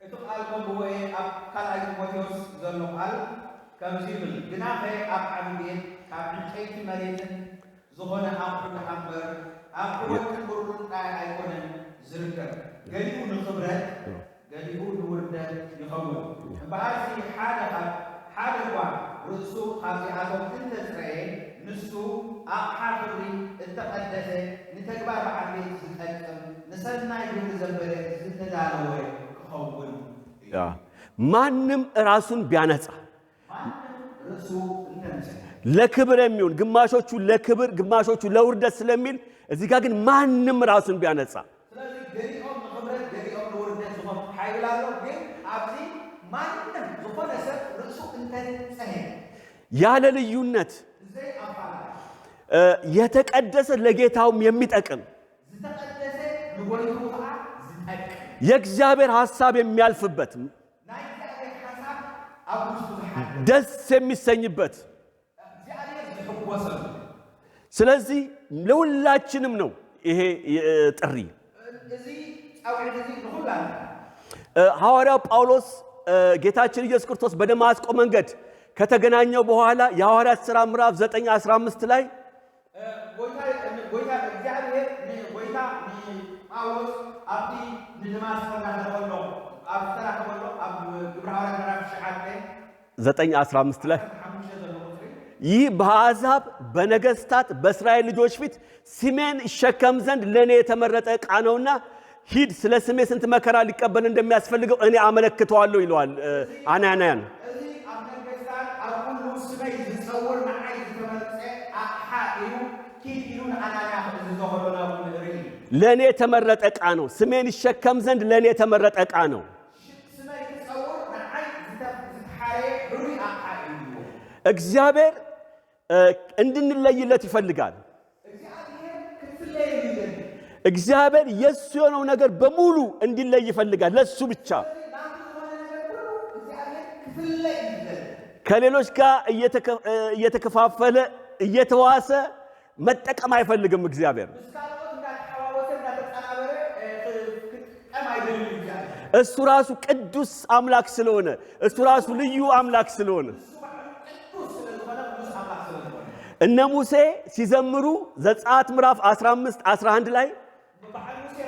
እቲ ቃል ከምኡ ኣብ ካልኣይ ጢሞቴዎስ ዘሎ ቃል ከምዚ ይብል፣ ግናኸ ኣብ ዓብዪ ቤት ካብ ዕንጨይቲ መሬትን ዝኾነ ኣቑሑ ድኣ እምበር ኣቑሑ ወርቅን ብሩርን ጥራይ ኣይኮነን ዝርከብ፣ ገሊኡ ንኽብረት ገሊኡ ንውርደት ይኸውን። እምበኣርሲ ሓደ ካብ ሓደ እኳ ርእሱ ካብዚኣቶም እንተፅረየ ንሱ ኣቕሓ ክብሪ እተቐደሰ ንተግባር በዓል ቤት ዝጠቅም ንሰናይ ግብሪ ዘበለ ዝተዳለወ ክኸውን እዩ። ማንም ራሱን ቢያነጻ ማንም ርእሱ እንተንጽሐ ለክብር የሚሆን፣ ግማሾቹ ለክብር ግማሾቹ ለውርደት ስለሚል፣ እዚህ ጋር ግን ማንም ራሱን ቢያነጻ ስለዚ ገሊኦም ንክብረት ገሊኦም ንውርደት ዝኾኑ ሓይል ኣሎ፣ ግን ኣብዚ ማንም ዝኾነ ሰብ ርእሱ እንተንጽሐ ያለ ልዩነት ብዘይ ኣፋላላይ የተቀደሰ ለጌታውም የሚጠቅም ዝተቐደሰ ንጎይቱ ከዓ ዝጠቅም የእግዚአብሔር ሐሳብ የሚያልፍበት ናይ እግዚኣብሔር ሓሳብ ኣብ ውሽጡ ዝሓድር ደስ የሚሰኝበት እግዚኣብሔር ዝሕጎሰሉ። ስለዚህ ለሁላችንም ነው ይሄ ጥሪ። እዚ ፃውዒት እዚ ንኩላትና። ሐዋርያው ጳውሎስ ጌታችን ኢየሱስ ክርስቶስ በደማስቆ መንገድ ከተገናኘው በኋላ የሐዋርያት ሥራ ምዕራፍ 9 15 ላይ ጎይታ ጎይታ እግዚኣብሔር ንጎይታ ንጳውሎስ ኣብቲ ንደማስቆ እንዳኸደ ከሎ ኣብ ዝተራኸበሎ ኣብ ግብረ ሃዋርያት ምዕራፍ 9 9 15 ላይ 5 ዘሎ ቁፅሪ ይህ በአሕዛብ በነገሥታት በእስራኤል ልጆች ፊት ስሜን ይሸከም ዘንድ ለእኔ የተመረጠ ዕቃ ነውና ሂድ፣ ስለ ስሜ ስንት መከራ ሊቀበል እንደሚያስፈልገው እኔ አመለክተዋለሁ ይለዋል አናንያን። እዚ ኣብ ነገስታት ኣብ ኩሉ ስመይ ዝፀውር ንዓይ ዝተመርፀ ኣቕሓ እዩ፣ ኪድ ኢሉ ንኣናንያ ክእዝዞ ከሎ ናብኡ ንርኢ። ለእኔ የተመረጠ ዕቃ ነው። ስሜን ይሸከም ዘንድ ለእኔ የተመረጠ ዕቃ ነው። ስመይ ክፀውር ንዓይ ዝተሓረየ ሕሩይ ኣቕሓ እዩ። እግዚአብሔር እንድንለይለት ይፈልጋል። እግዚኣብሔር ክትፍለየ ይደሊ። እግዚአብሔር የእሱ የሆነው ነገር በሙሉ እንዲለይ ይፈልጋል። ለሱ ብቻ። ናቱ ዝኾነ ነገር ኩሉ እግዚኣብሔር ክፍለ እዩ ዝደሊ። ከሌሎች ጋር እየተከፋፈለ እየተዋሰ መጠቀም አይፈልግም እግዚአብሔር። ምስ ካልኦት እንዳተሓዋወሰ እንዳተፀናበረ ክጥቀም ኣይደልን እግዚኣብሔር። እሱ ራሱ ቅዱስ አምላክ ስለሆነ፣ እሱ ራሱ ልዩ አምላክ ስለሆነ ንሱ ባዕሉ ቅዱስ ስለ ዝኾነ፣ ቅዱስ ኣምላኽ ስለ ዝኾነ እነ ሙሴ ሲዘምሩ ዘጸአት ምዕራፍ 15 11 ላይ በዓል ሙሴ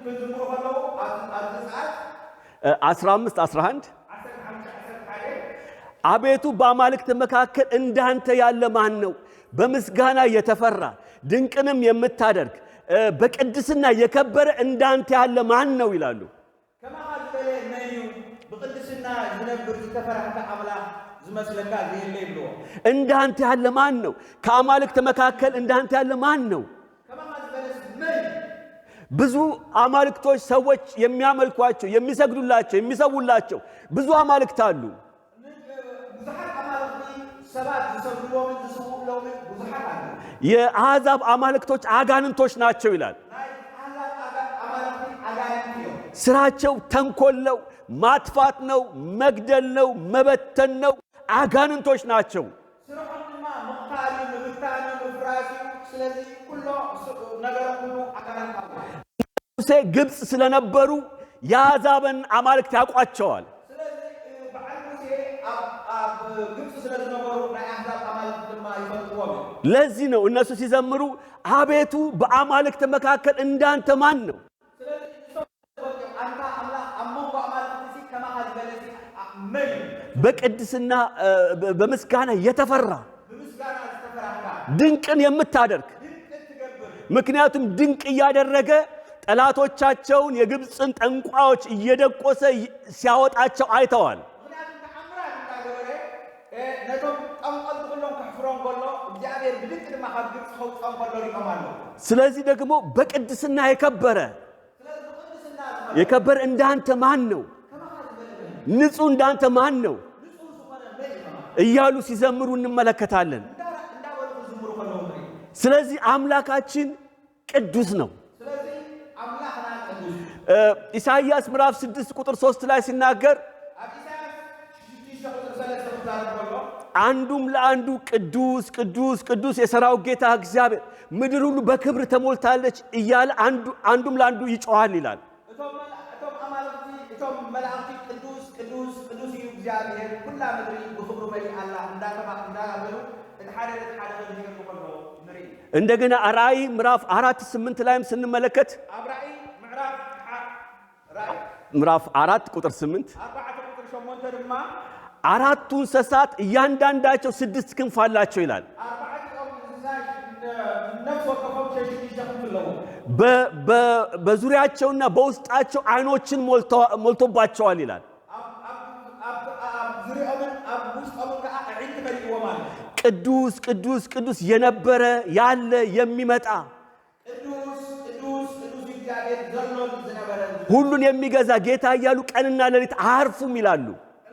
ክዝምሩ ከለዉ ኣብ ዘፀኣት 15 11 15 11 አቤቱ በአማልክት መካከል እንዳንተ ያለ ማን ነው? በምስጋና የተፈራ ድንቅንም የምታደርግ በቅድስና የከበረ እንዳንተ ያለ ማን ነው ይላሉ። ከማኻ ዝበለ መን እዩ? ብቅድስና ዝነብር ዝተፈራህካ ኣምላኽ ዝመስለካ ዘየለ ይብልዎ። እንዳንተ ያለ ማን ነው? ከአማልክት መካከል እንዳንተ ያለ ማን ነው? ከማኻ ዝበለስ መን እዩ? ብዙ አማልክቶች ሰዎች የሚያመልኳቸው፣ የሚሰግዱላቸው፣ የሚሰውላቸው ብዙ አማልክት አሉ። ብዙሓት ኣማልክቲ ሰባት ዝሰግድሎምን ዝስውእሎምን ብዙሓት ኣለዉ። የአሕዛብ አማልክቶች አጋንንቶች ናቸው ይላል። ናይ ኣህዛብ ኣማልክቲ ኣጋንንቲ እዮም። ስራቸው ተንኮል ነው፣ ማጥፋት ነው፣ መግደል ነው፣ መበተን ነው። አጋንንቶች ናቸው። ስርሖም ድማ ምቕታል እዩ፣ ምብታን እዩ፣ ምፍራስ እዩ። ስለዚ ኩሎ ነገሮም ኩሉ ኣጋንንታዊ። ሙሴ ግብፅ ስለነበሩ የአሕዛብን አማልክት ያውቋቸዋል። ስለዚ በዓል ሙሴ ኣብ ግብፂ ስለ ዝነበሩ ናይ ኣህዛብ ኣማልክቲ ድማ ይፈልጥዎም እዮም። ለዚህ ነው እነሱ ሲዘምሩ አቤቱ በአማልክት መካከል እንዳንተ ማን ነው? ስለዚ ንሶም ኣንታ ኣምላኽ ኣብ መንጎ ኣማልክቲ ሲ ከማኻ ዝበለ ሲ መን እዩ? በቅድስና በምስጋና የተፈራ ብምስጋና ዝተፈራህካ እናተፈራህካ ድንቅን የምታደርግ። ድንቂ ትገብር። ምክንያቱም ድንቅ እያደረገ ጠላቶቻቸውን የግብፅን ጠንቋዮች እየደቆሰ ሲያወጣቸው አይተዋል። ምክንያቱም ተኣምራት እንዳገበረ ነቶም ጠንቆልቲ ኩሎም ከሕፍሮም ከሎ እግዚኣብሔር ብድንቂ ድማ ካብ ግብፂ ከውፅኦም ከሎ ሪኦም ኣሎ። ስለዚህ ደግሞ በቅድስና የከበረ ስለዚ ብቅድስና ዝኸበረ የከበረ እንዳንተ ማን ነው? ከማኻ ዝበለ መን እዩ? ንጹህ እንዳንተ ማን ነው? ንፁህ ዝኾነ መን እዩ ከማኻ? እያሉ ሲዘምሩ እንመለከታለን። እንዳበሉ ክዝምሩ ከለዉ ንርኢ። ስለዚህ አምላካችን ቅዱስ ነው። ስለዚ ኣምላኽና ቅዱስ እዩ። ኢሳይያስ ምዕራፍ 6 ቁጥር 3 ላይ ሲናገር ኣብ ኢሳያስ 6 ቁጥሪ 3 ክዛረብ ከሎ አንዱም ለአንዱ ቅዱስ ቅዱስ ቅዱስ የሰራዊት ጌታ እግዚአብሔር ምድር ሁሉ በክብር ተሞልታለች እያለ አንዱም ለአንዱ ይጮሃል ይላል። እቶም ኣማልክቲ እቶም መላእኽቲ ቅዱስ ቅዱስ ቅዱስ እዩ እግዚአብሔር ኩላ ምድሪ ብክብሩ መሊኣ ኣላ እንዳበሉ እቲ ሓደ ነቲ ሓደ ከዝህሉ ከሎ ንርኢ። እንደገና ራእይ ምዕራፍ 4 8 ላይም ስንመለከት ኣብ ራእይ ምዕራፍ ራእይ ምዕራፍ 4 ቁጥር 8 4 ቁጥሪ 8 ድማ አራቱ እንስሳት እያንዳንዳቸው 6 ክንፍ አላቸው ይላል። ኣርባዕቲኦም እንስሳ ነፍሲ ወከፎም 6 ክንፊ ኣለዎም። በዙሪያቸውና በውስጣቸው አይኖችን ሞልቶባቸዋል ይላል። ኣብ ዙሪኦምን ኣብ ውሽጦምን ከዓ ኣዒንቲ መሊእዎም ኣሎ። ቅዱስ ቅዱስ ቅዱስ የነበረ ያለ የሚመጣ ቅዱስ ቅዱስ ቅዱስ እግዚአብሔር ዘሎን ዝነበረን ሁሉን የሚገዛ ጌታ እያሉ ቀንና ሌሊት አያርፉም ይላሉ።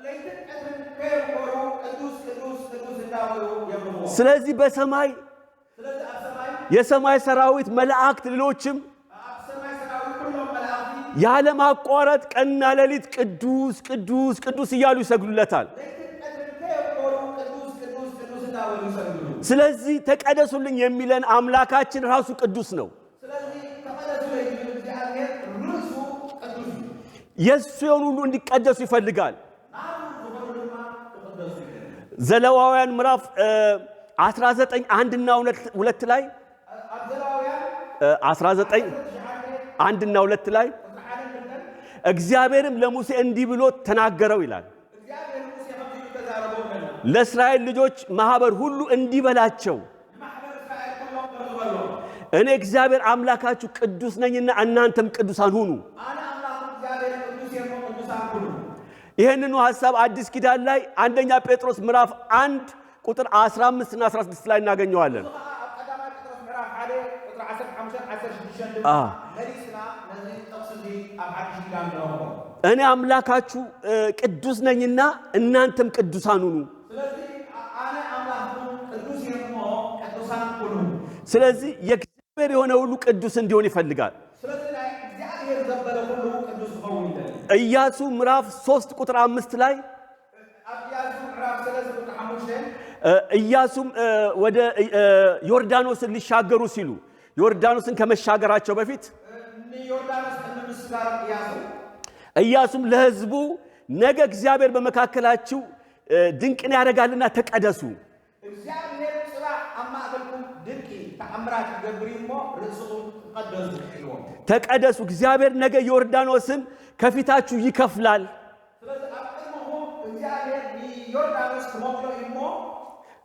ለይትን ቀትርን ከየቆሩ ቅዱስ ቅዱስ ቅዱስ እንዳበሉ የምልዎ። ስለዚህ በሰማይ ስለዚ ኣብ ሰማይ የሰማይ ሰራዊት መላእክት፣ ሌሎችም ኣብ ሰማይ ሰራዊት ኩሎም መላእኽቲ ያለማቋረጥ ቀንና ሌሊት ቅዱስ ቅዱስ ቅዱስ እያሉ ይሰግዱለታል። ለይትን ቀትርን ከየቆሩ ቅዱስ ቅዱስ ቅዱስ እንዳበሉ ይሰግድሉ። ስለዚህ ተቀደሱልኝ የሚለን አምላካችን ራሱ ቅዱስ ነው። ስለዚ ተቀደሱለይ ዝብል እግዚአብሔር ርእሱ ቅዱስ እዩ። የእሱ የሆኑ ሁሉ እንዲቀደሱ ይፈልጋል። ናቱ ዝኾኑ ድማ ክቅደሱ ይደሊ። ዘሌዋውያን ምዕራፍ 19 1 እና 2 ላይ ኣብ ዘሌዋውያን 19 1 እና 2 ላይ ቁጥሪ 1 2 እግዚአብሔርም ለሙሴ እንዲህ ብሎ ተናገረው ይላል። እግዚአብሔር ሙሴ ከምዚ ኢሉ ተዛረቦ ይብለና ለእስራኤል ልጆች ማህበር ሁሉ እንዲህ በላቸው፣ ንማሕበር እስራኤል ኩሎም ከምዚ በሎም እኔ እግዚአብሔር አምላካችሁ ቅዱስ ነኝና እናንተም ቅዱሳን ሁኑ። ኣነ ኣምላኹም እግዚአብሔር ቅዱስ እየ እሞ ቅዱሳን ኩኑ። ይህንኑ ሐሳብ አዲስ ኪዳን ላይ አንደኛ ጴጥሮስ ምዕራፍ 1 ቁጥር 15 እና 16 ላይ እናገኘዋለን። እዚ ከዓ ኣብ ቀዳማይ ጴጥሮስ ምዕራፍ 1 ቁጥሪ 15 16 ድማ መሊስና ነዚ ጥቕሲ እዚ ኣብ ሓድሽ ኪዳን ንረኽቦ። እኔ አምላካችሁ ቅዱስ ነኝና እናንተም ቅዱሳን ሁኑ። ስለዚ ኣነ ኣምላኽኩም ቅዱስ እየ እሞ ቅዱሳን ኩኑ። ስለዚህ የእግዚአብሔር የሆነ ሁሉ ቅዱስ እንዲሆን ይፈልጋል። ስለዚ ናይ እግዚአብሔር ዘበለ ኩሉ ቅዱስ ክኸውን ይደሊ። ኢያሱ ምዕራፍ 3 ቁጥር 5 ላይ ኣብ ኢያሱ ምዕራፍ 3 ቁጥሪ 5 ኢያሱም ወደ ዮርዳኖስን ሊሻገሩ ሲሉ ዮርዳኖስን ከመሻገራቸው በፊት ንዮርዳኖስ ቅድሚ ምስጋሮም ኢያሱ ኢያሱም ለሕዝቡ ነገ እግዚአብሔር በመካከላችሁ ድንቅን ያደርጋልና ተቀደሱ፣ እግዚአብሔር ጽባሕ ኣብ ማእከልኩም ድንቂ ተኣምራት ይገብር እዩ እሞ ርእስኹም ተቀደሱ ኢልዎም። ተቀደሱ፣ እግዚአብሔር ነገ ዮርዳኖስን ከፊታችሁ ይከፍላል። ስለዚ ኣብ ቅድሚኹም እግዚአብሔር ንዮርዳኖስ ክመቕሎ እዩ እሞ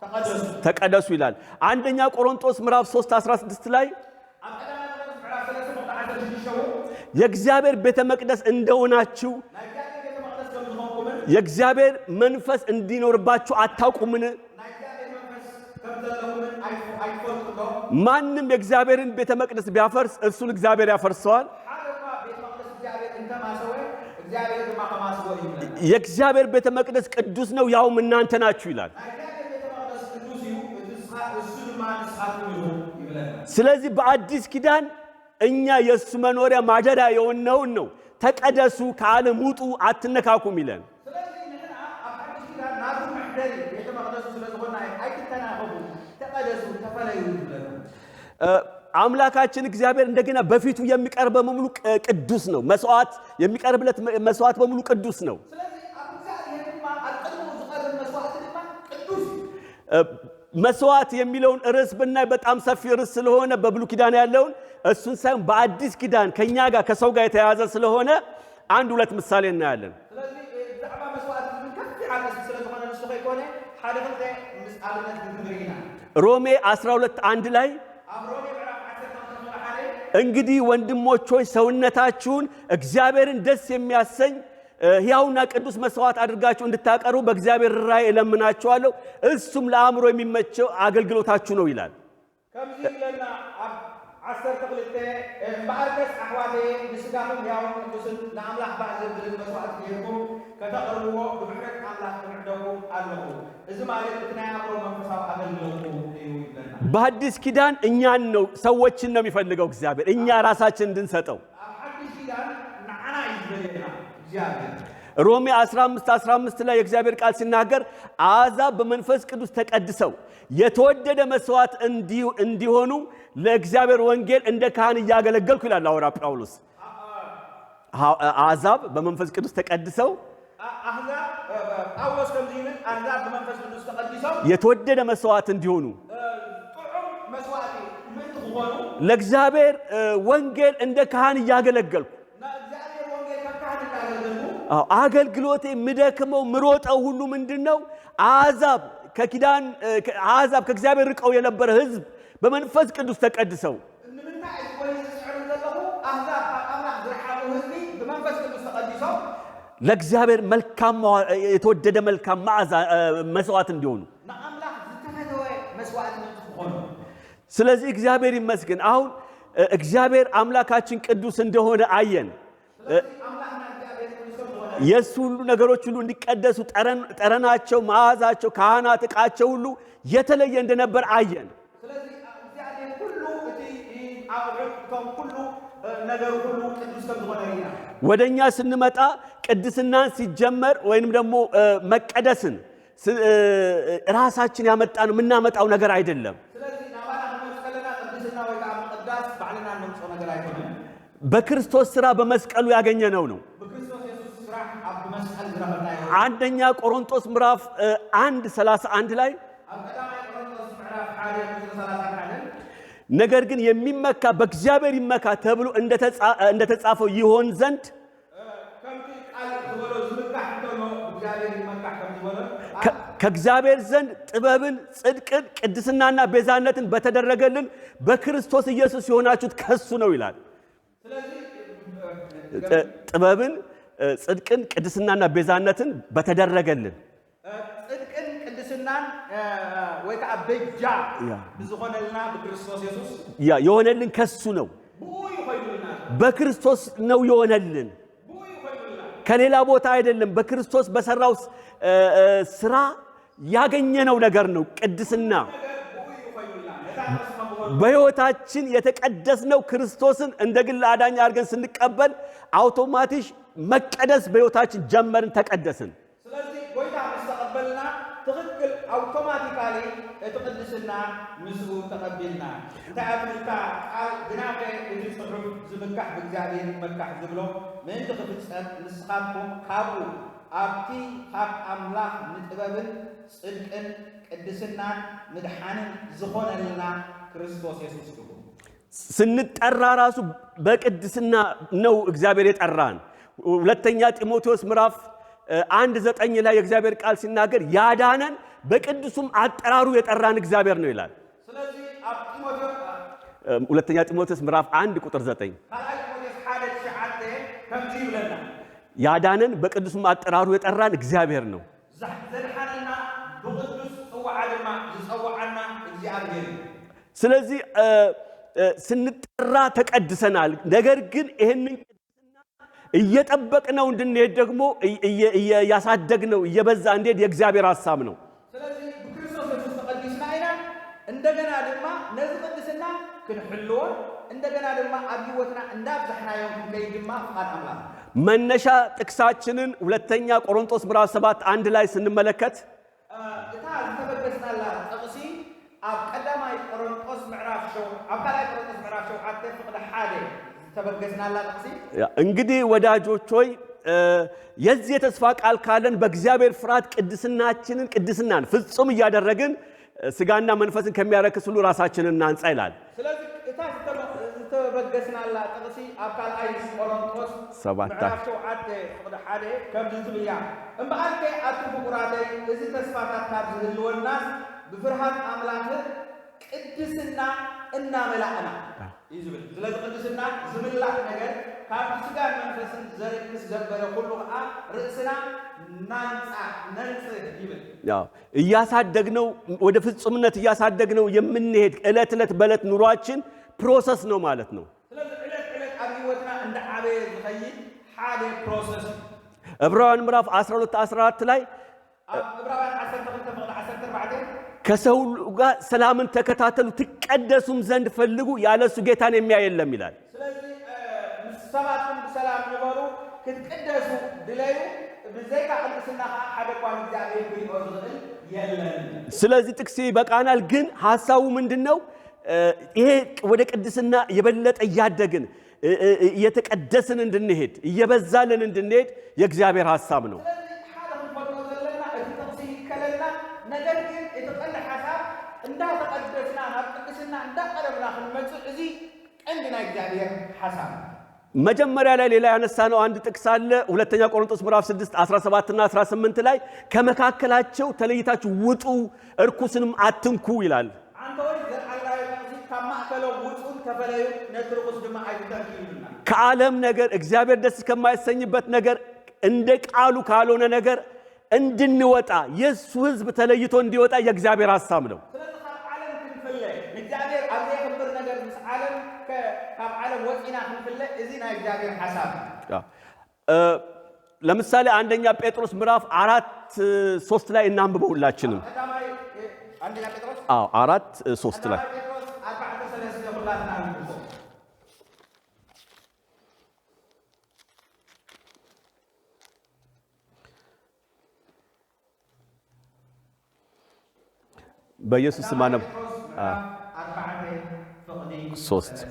ተቀደሱ። ተቀደሱ ይላል። አንደኛ ቆሮንቶስ ምዕራፍ 3 16 ላይ ኣብ ቀዳማይ ቆሮንቶስ ምዕራፍ 3 ቁጥሪ 16 እውን የእግዚአብሔር ቤተ መቅደስ እንደሆናችሁ ናይ እግዚአብሔር ቤተ መቅደስ ከም ዝኾንኩምን የእግዚአብሔር መንፈስ እንዲኖርባችሁ አታውቁምን? ናይ እግዚአብሔር መንፈስ ከም ዘለኩምን ኣይትፈልጡ ዶ? ማንም የእግዚአብሔርን ቤተ መቅደስ ቢያፈርስ እርሱን እግዚአብሔር ያፈርሰዋል። ሓደ እኳ ቤተ መቅደስ እግዚአብሔር እንተማሰወ እግዚአብሔር ድማ ከማስዎ ይብለና። የእግዚአብሔር ቤተ መቅደስ ቅዱስ ነው፣ ያውም እናንተ ናችሁ ይላል። ናይ እግዚአብሔር ቤተ መቅደስ ቅዱስ እዩ፣ እሱ ድማ ንስኻትኩም ኢኹም ይብለና። ስለዚህ በአዲስ ኪዳን እኛ የእሱ መኖሪያ ማደሪያ የሆነውን ነው ተቀደሱ፣ ከዓለም ውጡ፣ አትነካኩም ይለን። ስለዚ ንሕና ኣብ ሓድሽ ኪዳን ናቱ መሕደሪ ቤተ መቅደሱ ስለ ዝኾና ኣይትተናኸቡ፣ ተቀደሱ፣ ተፈለዩ ይብለና። አምላካችን እግዚአብሔር እንደገና በፊቱ የሚቀርብ በሙሉ ቅዱስ ነው። መስዋዕት የሚቀርብለት መስዋዕት በሙሉ ቅዱስ ነው። ስለዚ ኣብ እግዚአብሔር ድማ ኣብ ቅድሚኡ ዝቐርብ መስዋዕቲ ድማ ቅዱስ እዩ። መስዋዕት የሚለውን ርዕስ ብናይ በጣም ሰፊ ርዕስ ስለሆነ በብሉይ ኪዳን ያለውን እሱን ሳይሆን በአዲስ ኪዳን ከኛ ጋር ከሰው ጋር የተያያዘ ስለሆነ አንድ ሁለት ምሳሌ እናያለን። ስለዚ ብዛዕባ መስዋዕቲ ዝብል ከፍ ዓለ ስለ ዝኾነ ንሱ ከይኮነ ሓደ ክልተ ምስ ኣብነት ክንርኢ ኢና። ሮሜ 12 1 ላይ ኣብ ሮሜ ምዕራፍ 12 1 እንግዲህ ወንድሞች ሆይ ሰውነታችሁን እግዚአብሔርን ደስ የሚያሰኝ ሕያውና ቅዱስ መስዋዕት አድርጋችሁ እንድታቀርቡ በእግዚአብሔር ርኅራኄ እለምናችኋለሁ፣ እሱም ለአእምሮ የሚመቸው አገልግሎታችሁ ነው ይላል። ከምዚ ይብለና ኣብ 12 እምበኣርከስ ኣሕዋተየ ንስጋኹም ሕያውን ቅዱስን ንኣምላኽ ባህ ዘብልን መስዋዕቲ ጌርኩም ከተቕርብዎ ብምሕረት ኣምላኽ ክምዕደኩም ኣለኹ። እዚ ማለት እቲ ናይ ኣእምሮ መንፈሳዊ ኣገልግሎትኩም እዩ ይብለና። በአዲስ ኪዳን እኛን ነው፣ ሰዎችን ነው የሚፈልገው እግዚአብሔር፣ እኛ ራሳችን እንድንሰጠው። ኣብ ሓድሽ ኪዳን ንዓና እዩ ዝደልየና እግዚኣብሔር። ሮሜ 15 15 ላይ የእግዚአብሔር ቃል ሲናገር አሕዛብ በመንፈስ ቅዱስ ተቀድሰው የተወደደ መስዋዕት እንዲሆኑ ለእግዚአብሔር ወንጌል እንደ ካህን እያገለገልኩ ይላል ሐዋርያ ጳውሎስ። አሕዛብ በመንፈስ ቅዱስ ተቀድሰው ኣሕዛብ ጳውሎስ ከምዚ ይብል ኣሕዛብ ብመንፈስ ቅዱስ ተቐዲሶም የተወደደ መስዋዕት እንዲሆኑ ጥዑም መስዋዕቲ ምእንቲ ክኾኑ ለእግዚአብሔር ወንጌል እንደ ካህን እያገለገልኩ። ንእግዚኣብሔር ወንጌል ከም ካህን እንዳገልገልኩ። አዎ፣ አገልግሎቴ ምደክመው ምሮጠው ሁሉ ምንድን ነው? አሕዛብ ከኪዳን አሕዛብ ከእግዚአብሔር ርቀው የነበረ ሕዝብ በመንፈስ ቅዱስ ተቀድሰው ንምንታይ እዩ ወይ ዝፅዕሩ ዘለኹ? ኣሕዛብ ካብ ኣምላኽ ዝረሓቑ ህዝቢ ብመንፈስ ቅዱስ ተቐዲሶም ለእግዚአብሔር መልካም የተወደደ መልካም መዓዛ መስዋዕት እንዲሆኑ። ንኣምላኽ ዝተፈተወ መስዋዕቲ ምእንቲ ክኾኑ። ስለዚህ እግዚአብሔር ይመስገን። አሁን እግዚአብሔር አምላካችን ቅዱስ እንደሆነ አየን። ስለዚ ኣምላኽና እግዚኣብሔር ቅዱስ ከም ዝኾነ የእሱ ሁሉ ነገሮች ሁሉ እንዲቀደሱ ጠረናቸው፣ መዓዛቸው፣ ካህናት ዕቃቸው ሁሉ የተለየ እንደነበር አየን። ስለዚ እግዚኣብሔር ኩሉ እቲ ኣቑሑት እቶም ኩሉ ነገሩ ኩሉ ቅዱስ ከም ዝኾነ ርኢና። ወደ እኛ ስንመጣ ቅድስናን ሲጀመር ወይንም ደግሞ መቀደስን ራሳችን ያመጣነው የምናመጣው ነገር አይደለም። ስለዚ ናባና ክንመፅእ ከለና ቅድስና ወይ ከዓ ምቅዳስ ባዕልና ነምፅኦ ነገር ኣይኮነን። በክርስቶስ ስራ በመስቀሉ ያገኘነው ነው። ብክርስቶስ የሱስ ስራሕ ኣብ ብመስቀል ዝረኸብናዮ። አንደኛ ቆሮንቶስ ምዕራፍ 1 31 ላይ ኣብ ቀዳማይ ቆሮንቶስ ምዕራፍ 1 ቁፅሪ 31 ነገር ግን የሚመካ በእግዚአብሔር ይመካ ተብሎ እንደተጻፈው ይሆን ዘንድ ከምቲ ቃል ዝበሎ ዝምካሕ እንተሎ እግዚኣብሔር ይመካሕ ከም ዝበሎ ከእግዚአብሔር ዘንድ ጥበብን፣ ጽድቅን፣ ቅድስናና ቤዛነትን በተደረገልን በክርስቶስ ኢየሱስ የሆናችሁት ከሱ ነው ይላል። ስለዚ ጥበብን፣ ጽድቅን፣ ቅድስናና ቤዛነትን በተደረገልን ጽድቅን ቅድስናን ወይ ከዓ በጃ ብዝኾነልና ብክርስቶስ የሱስ ያ የሆነልን ከሱ ነው። ብኡ እዩ ኮይኑልና። በክርስቶስ ነው የሆነልን፣ ብኡ እዩ ኮይኑልና። ከሌላ ቦታ አይደለም። በክርስቶስ በሰራው ስራ ያገኘነው ነገር ነው ቅድስና። ነገር ብኡ እዩ ኮይኑልና ነታ ንሱ ከም በሕይወታችን የተቀደስነው ክርስቶስን እንደ ግል አዳኝ አድርገን ስንቀበል አውቶማቲክ መቀደስ በሕይወታችን ጀመርን፣ ተቀደስን። ስለዚ ጎይታ ምስ ተቐበልና ትኽክል automatically እቲ ቅድስና ምስኡ ተቐቢልና። እንታይ ኣብልካ ቃል ግናኸ እቲ ፅሑፍ ዝምካሕ ብእግዚኣብሔር ይመካሕ ዝብሎ ምእንቲ ክፍፀም ንስኻትኩም ካብኡ ኣብቲ ካብ ኣምላኽ ንጥበብን ጽድቅን ቅድስናን ምድሓንን ዝኾነልና ክርስቶስ የሱስ ኢኹም። ስንጠራ ራሱ በቅድስና ነው እግዚአብሔር የጠራን። ሁለተኛ ጢሞቴዎስ ምዕራፍ 1:9 ላይ የእግዚአብሔር ቃል ሲናገር ያዳነን በቅዱሱም አጠራሩ የጠራን እግዚአብሔር ነው ይላል። ስለዚ ኣብ ጢሞቴዎስ ሁለተኛ ጢሞቴዎስ ምዕራፍ 1 ቁጥር 9 ካልኣይ ጢሞቴዎስ 1:9 ከምዚ ይብለና ያዳነን በቅዱሱም አጠራሩ የጠራን እግዚአብሔር ነው። ዘድሓነና ብቅዱስ ፅዋዓ ድማ ዝፀዋዓና እግዚኣብሔር እዩ። ስለዚህ ስንጠራ ተቀድሰናል። ነገር ግን ይህንን ቅድስና እየጠበቅነው እንድንሄድ ደግሞ እያሳደግነው እየበዛ እንዲሄድ የእግዚአብሔር ሐሳብ ነው። ስለዚ ብክርስቶስ የሱስ ተቐዲስና ኢና። እንደገና ድማ ነዚ ቅድስና ክንሕልዎን እንደገና ድማ ኣብ ሂወትና እንዳብዛሕናዮም ክንከይድ ድማ ፍቓድ ኣምላኽ። መነሻ ጥቅሳችንን ሁለተኛ ቆሮንቶስ ምዕራፍ 7 1 ላይ ስንመለከት እታ ዝተበገስናላ ጥቕሲ ኣብ ቀዳማይ ቆሮንጦስ ምዕራፍ ኣብ ካልኣይ ቆሮንጦስ ምዕራፍ 7 ፍቕዲ 1 ዝተበገስናላ ጥቕሲ እንግዲህ ወዳጆች ሆይ የዚህ የተስፋ ቃል ካለን በእግዚአብሔር ፍርሃት ቅድስናችንን ቅድስናን ፍጹም እያደረግን ስጋና መንፈስን ከሚያረክስ ሁሉ ራሳችንን እናንጻ ይላል። ስለዚ እታ ዝተበገስናላ ጥቕሲ ኣብ ካልኣይ ቆሮንጦስ 7 ምዕራፍ 7 ፍቕዲ 1 ከምዚ ትብል እያ። እምበኣርከ ኣቱም ፍቁራተይ እዚ ተስፋታት ካብ ዝህልወናስ ብፍርሃት ኣምላኽ ቅድስና እናመላእና እዩ ዝብል። ስለዚ ቅድስና ዝምላእ ነገር ካብ ስጋን መንፈስን ዘርክስ ዘበለ ኩሉ ከዓ ርእስና ናንፃ ነንፅህ ይብል። ያው እያሳደግነው ወደ ፍጹምነት እያሳደግነው የምንሄድ ዕለት ዕለት በዕለት ኑሯችን process ነው ማለት ነው። ስለዚ ዕለት ዕለት ኣብ ሂወትና እንዳዓበየ ዝኸይድ ሓደ process እዩ። ዕብራውያን ምዕራፍ 12 14 ላይ ኣብ ዕብራውያን 12 ፍቕዲ 14 ከሰው ሁሉ ጋር ሰላምን ተከታተሉ ትቀደሱም ዘንድ ፈልጉ፣ ያለ እሱ ጌታን የሚያይ የለም ይላል። ስለዚ ምስ ሰባትኩም ብሰላም ንበሩ፣ ክትቅደሱ ድለዩ፣ ብዘይካ ቅድስና ከዓ ሓደ እኳ ንእግዚኣብሔር ክሪኦ ዝኽእል የለን። ስለዚህ ጥቅስ ይበቃናል። ግን ሀሳቡ ምንድን ነው? ይሄ ወደ ቅድስና የበለጠ እያደግን እየተቀደስን እንድንሄድ እየበዛልን እንድንሄድ የእግዚአብሔር ሀሳብ ነው። ስለዚ ሓደ ክንፈልጦ ዘለና እቲ ጥቕሲ ይከለልና፣ ነገር ግን እቲ ቀንዲ ሓሳብ እንዳተቀደስና ናብ ቅድስና እንዳቀረብና ክንመፅእ እዚ ቀንዲ ናይ እግዚኣብሔር ሓሳብ እዩ። መጀመሪያ ላይ ሌላ ያነሳነው አንድ ጥቅስ አለ። ሁለተኛ ቆሮንቶስ ምዕራፍ 6 17 እና 18 ላይ ከመካከላቸው ተለይታችሁ ውጡ፣ እርኩስንም አትንኩ ይላል። አንተ ወይ ዘርዓልናዮ ጥቕሲ ካብ ማእከሎም ውፁን ተፈለዩ ነቲ ርኩስ ድማ ኣይትተንክዩ ይብልና። ከዓለም ነገር እግዚአብሔር ደስ ከማይሰኝበት ነገር እንደ ቃሉ ካልሆነ ነገር እንድንወጣ የእሱ ሕዝብ ተለይቶ እንዲወጣ የእግዚአብሔር ሐሳብ ነው። ስለዚ ካብ ዓለም ክንፍለ ንእግዚኣብሔር ኣብ ዘይክብር ነገር ምስ ዓለም ካብ ዓለም ወፂና ክንፍለ እዚ ናይ እግዚኣብሔር ሓሳብ እዩ። ለምሳሌ አንደኛ ጴጥሮስ ምዕራፍ 4:3 ላይ እናንብበው ሁላችንም። ቀዳማይ አንደኛ ጴጥሮስ አዎ 4:3 ላይ ቀዳማይ ጴጥሮስ 4:3 ኩላትና ንንብቦ። በኢየሱስ ስም አነብ ጴጥሮስ ምዕራፍ 4 ፍቕዲ 3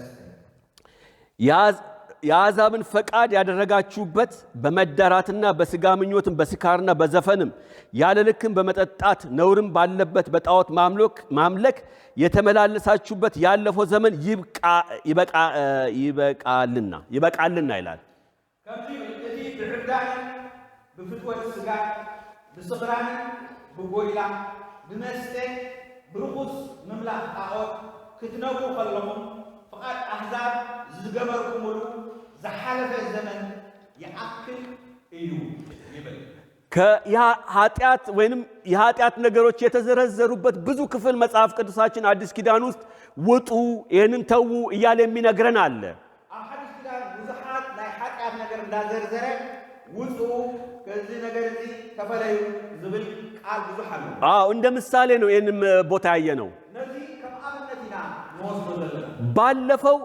3 የአሕዛብን ፈቃድ ያደረጋችሁበት በመዳራትና በስጋ ምኞትም በስካርና በዘፈንም ያለ ልክም በመጠጣት ነውርም ባለበት በጣዖት ማምለክ የተመላለሳችሁበት ያለፈው ዘመን ይበቃልና ይላል። ከምዚ እቲ ብዕብዳንን ብፍትወት ስጋ ብስኽራንን ብጎይላ ብመስተ ብርኩስ ምምላኽ ጣዖት ክትነብሩ ከለኹም ፍቓድ ኣሕዛብ ዝገበርኩምሉ ዝሓለፈ ዘመን ይኣክል እዩ ይብል። ከኃጢአት ወይንም የኃጢአት ነገሮች የተዘረዘሩበት ብዙ ክፍል መጽሐፍ ቅዱሳችን አዲስ ኪዳን ውስጥ ውጡ፣ ይህንን ተዉ እያለ የሚነግረን አለ። ኣብ ሓድሽ ኪዳን ብዙሓት ናይ ሓጢኣት ነገር እንዳዘርዘረ ውፁ ከዚ ነገር እዚ ተፈለዩ ዝብል ቃል ብዙሕ ኣሎ። አዎ እንደ ምሳሌ ነው ይህንም ቦታ ያየ ነው። ነዚ ከም ኣብነት ኢና ንወስዶ ዘለና። ባለፈው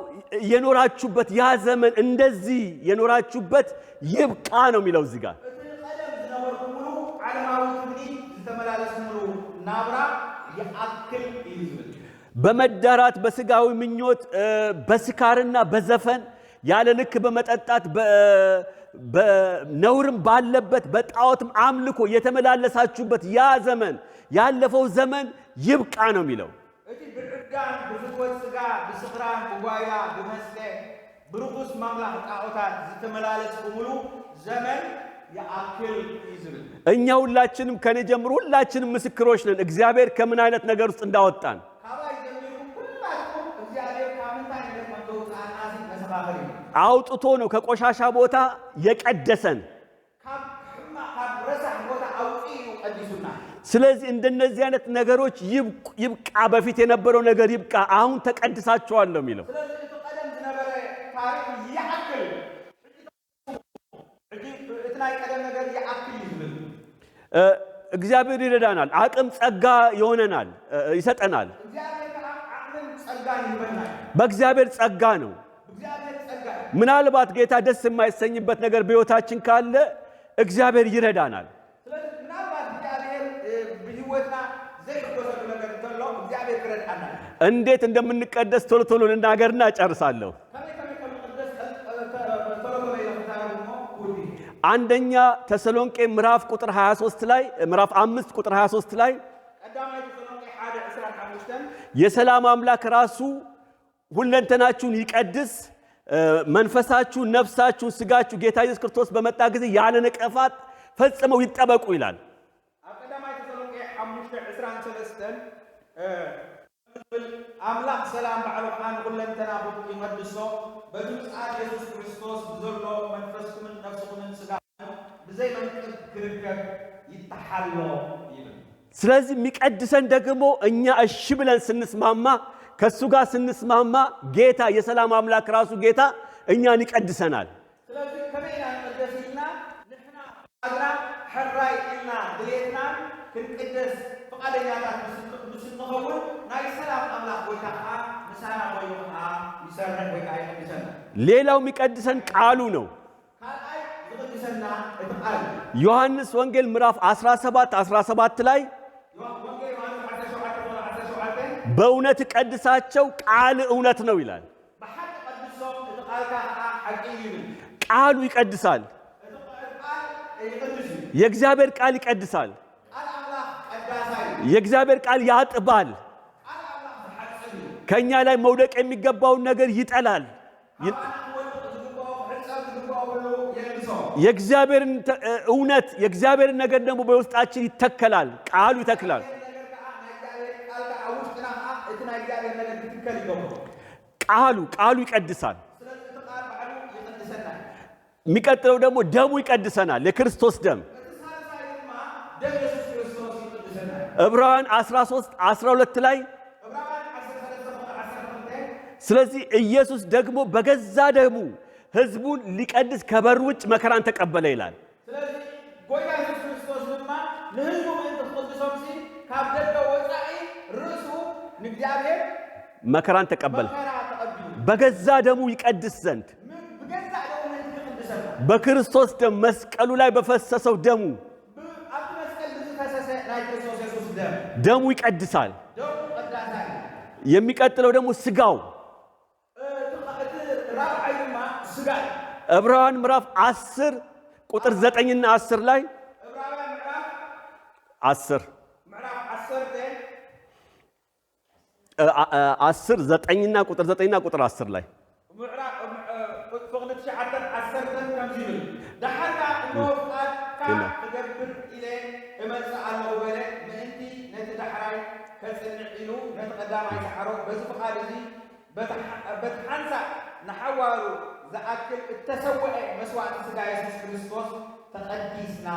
የኖራችሁበት ያ ዘመን እንደዚህ የኖራችሁበት ይብቃ ነው የሚለው እዚህ ጋር። እቲ ቀደም ዝነበርኩምሉ ዓለማዊ ትምኒት ዝተመላለስኩምሉ ናብራ ይኣክል እዩ ዝብል። በመዳራት በስጋዊ ምኞት በስካርና በዘፈን ያለ ልክ በመጠጣት በነውርም ባለበት በጣዖትም አምልኮ የተመላለሳችሁበት ያ ዘመን ያለፈው ዘመን ይብቃ ነው የሚለው። እቲ ብዕብዳን ብፍትወት ስጋ ብስኽራን ብጓይላ ብመስተ ብርኩስ ማምላኽ ጣዖታት ዝተመላለስኩምሉ ዘመን ይኣክል እዩ ዝብል። እኛ ሁላችንም ከኔ ጀምሮ ሁላችንም ምስክሮች ነን እግዚአብሔር ከምን አይነት ነገር ውስጥ እንዳወጣን። ካባይ ጀሚሩ ኩላትኩም እግዚአብሔር ካብ ምንታይ ነገር ከም ዘውፅኣና መሰኻኽር እዩ። አውጥቶ ነው ከቆሻሻ ቦታ የቀደሰን። ካብ ሕማቅ ካብ ረሳሕ ቦታ ኣውፂኡ ቀዲሱና። ስለዚህ እንደነዚህ አይነት ነገሮች ይብቃ፣ በፊት የነበረው ነገር ይብቃ፣ አሁን ተቀድሳችኋል ነው የሚለው። ስለዚ እቲ ቀደም ዝነበረ ታሪክ ይኣክል፣ ሕጂ እቲ ናይ ቀደም ነገር ይኣክል እዩ ዝብል። እግዚአብሔር ይረዳናል፣ አቅም ጸጋ ይሆነናል፣ ይሰጠናል። እግዚአብሔር ከዓ ዓቅምን ጸጋን ይህበና እዩ። በእግዚአብሔር ጸጋ ነው። እግዚአብሔር ጸጋ እዩ። ምናልባት ጌታ ደስ የማይሰኝበት ነገር በሕይወታችን ካለ እግዚአብሔር ይረዳናል። ስለዚ ምናልባት እግዚአብሔር ብህይወትና ዘይሕጎሰሉ ነገር እንተሎ እግዚአብሔር ክረድኣና እዩ። እንዴት እንደምንቀደስ ቶሎ ቶሎ ልናገርና እጨርሳለሁ። ከመይ ከመይ ከም ንቅደስ ቶሎ ቶሎ ኢለ ክዛረብ እሞ ኩዲ። አንደኛ ተሰሎንቄ ምዕራፍ ቁጥር 23 ላይ ምዕራፍ 5 ቁጥር 23 ላይ ቀዳማይ ተሰሎንቄ 1:25 የሰላም አምላክ ራሱ ሁለንተናችሁን ይቀድስ፣ መንፈሳችሁ፣ ነፍሳችሁ፣ ስጋችሁ ጌታ ኢየሱስ ክርስቶስ በመጣ ጊዜ ያለ ነቀፋት ፈጽመው ይጠበቁ ይላል። ኣብ ቀዳማይ ተሰሎንቄ 5:23 ዝብል ኣምላኽ ሰላም ባዕሉ ከዓ ንኩለንተናኹም ይቀድሶ። በቲ ምጽኣት የሱስ ክርስቶስ ብዘሎ መንፈስኩምን ነፍስኩምን ስጋኹምን ብዘይ መንቅብ ክርከብ ይተሓሎ ይብል። ስለዚህ የሚቀድሰን ደግሞ እኛ እሺ ብለን ስንስማማ፣ ከእሱ ጋር ስንስማማ ጌታ የሰላም አምላክ ራሱ ጌታ እኛን ይቀድሰናል። ስለዚ ከመይ ኢና ንቅደስ ኢልና፣ ንሕና ፍቃድና ሕራይ ኢልና ድሌትና ክንቅደስ ፍቃደኛታት ምስ እንኸውን፣ ናይ ሰላም ኣምላኽ ጎይታ ከዓ ምሳና ኮይኑ ከዓ ይሰርሕ ወይ ከዓ ይቅድሰና። ሌላው የሚቀድሰን ቃሉ ነው። ካልኣይ ዝቅድሰና እቲ ቃል እዩ። ዮሐንስ ወንጌል ምዕራፍ 17 17 ላይ ወንጌል ዮሐንስ 17 17 በእውነት ቀድሳቸው ቃል እውነት ነው ይላል። ብሓቂ ቀድሶም፣ እቲ ቃልካ ከዓ ሓቂ እዩ ይብል። ቃሉ ይቀድሳል። እቲ ቃል ይቅድስ እዩ። የእግዚአብሔር ቃል ይቀድሳል። ቃል ኣምላኽ ቀዳሳይ እዩ። የእግዚአብሔር ቃል ያጥባል። ቃል ኣምላኽ ዝሓፅብ እዩ። ከኛ ላይ መውደቅ የሚገባውን ነገር ይጠላል። ካባና ክወድቕ ዝግብኦ፣ ክሕፀብ ዝግብኦ ኩሉ የልብሶ። የእግዚአብሔርን እውነት፣ የእግዚአብሔርን ነገር ደግሞ በውስጣችን ይተከላል። ቃሉ ይተክላል። ነገር ከዓ ናይ እግዚኣብሔር ቃል ከዓ ኣብ ውሽጥና ከዓ እቲ ናይ እግዚኣብሔር ነገር ክትከል ይገብሮ። ቃሉ ይቀድሳል። ስለዚ እቲ ቃል ባዕሉ ይቅድሰና። የሚቀጥለው ደግሞ ደሙ ይቀድሰናል። የክርስቶስ ደም። እቲ ሳልሳይ ድማ ደም የሱስ ክርስቶስ ይቅድሰና። ዕብራውያን 13 12 ላይ ዕብራውያን 13 12 ስለዚህ ኢየሱስ ደግሞ በገዛ ደሙ ሕዝቡን ሊቀድስ ከበር ውጭ መከራን ተቀበለ ይላል። ስለዚ ጎይታ የሱስ ክርስቶስ ድማ ንህዝቡ ምእንቲ ክቅድሶም ሲ ካብ ደገ ወፃኢ ርእሱ ንእግዚኣብሔር መከራን ተቀበለ። መከራ ተቐቢሉ። በገዛ ደሙ ይቀድስ ዘንድ። ብገዛእ ደሙ ምእንቲ ክቅድሰና። በክርስቶስ ደም፣ መስቀሉ ላይ በፈሰሰው ደሙ። ኣብቲ መስቀል ብዝፈሰሰ ናይ ክርስቶስ የሱስ ደም። ደሙ ይቀድሳል። ደሙ ቀዳሳይ እዩ። የሚቀጥለው ደግሞ ስጋው። እቲ ራብዓይ ድማ ስጋ እዩ። ዕብራውያን ምዕራፍ 10 ቁጥር 9ና 10 ላይ ዕብራውያን ምዕራፍ 10 ምዕራፍ 10 10 9ና ቁጥር 9ና ቁጥር 10 ላይ ምዕራፍ ፍቕዲ 9 10 ከምዚ ይብል፣ ድሓርካ እነሆ ፍቓድካ ክገብር ኢለ እመፅእ ኣለኹ በለ። ምእንቲ ነቲ ዳሕራይ ከፅንዕ ኢሉ ነቲ ቀዳማይ ሰዓሮ። በዚ ፍቓድ እዚ በቲ ሓንሳእ ንሓዋሩ ዝኣክል እተሰውዐ መስዋዕቲ ስጋ የሱስ ክርስቶስ ተቐዲስና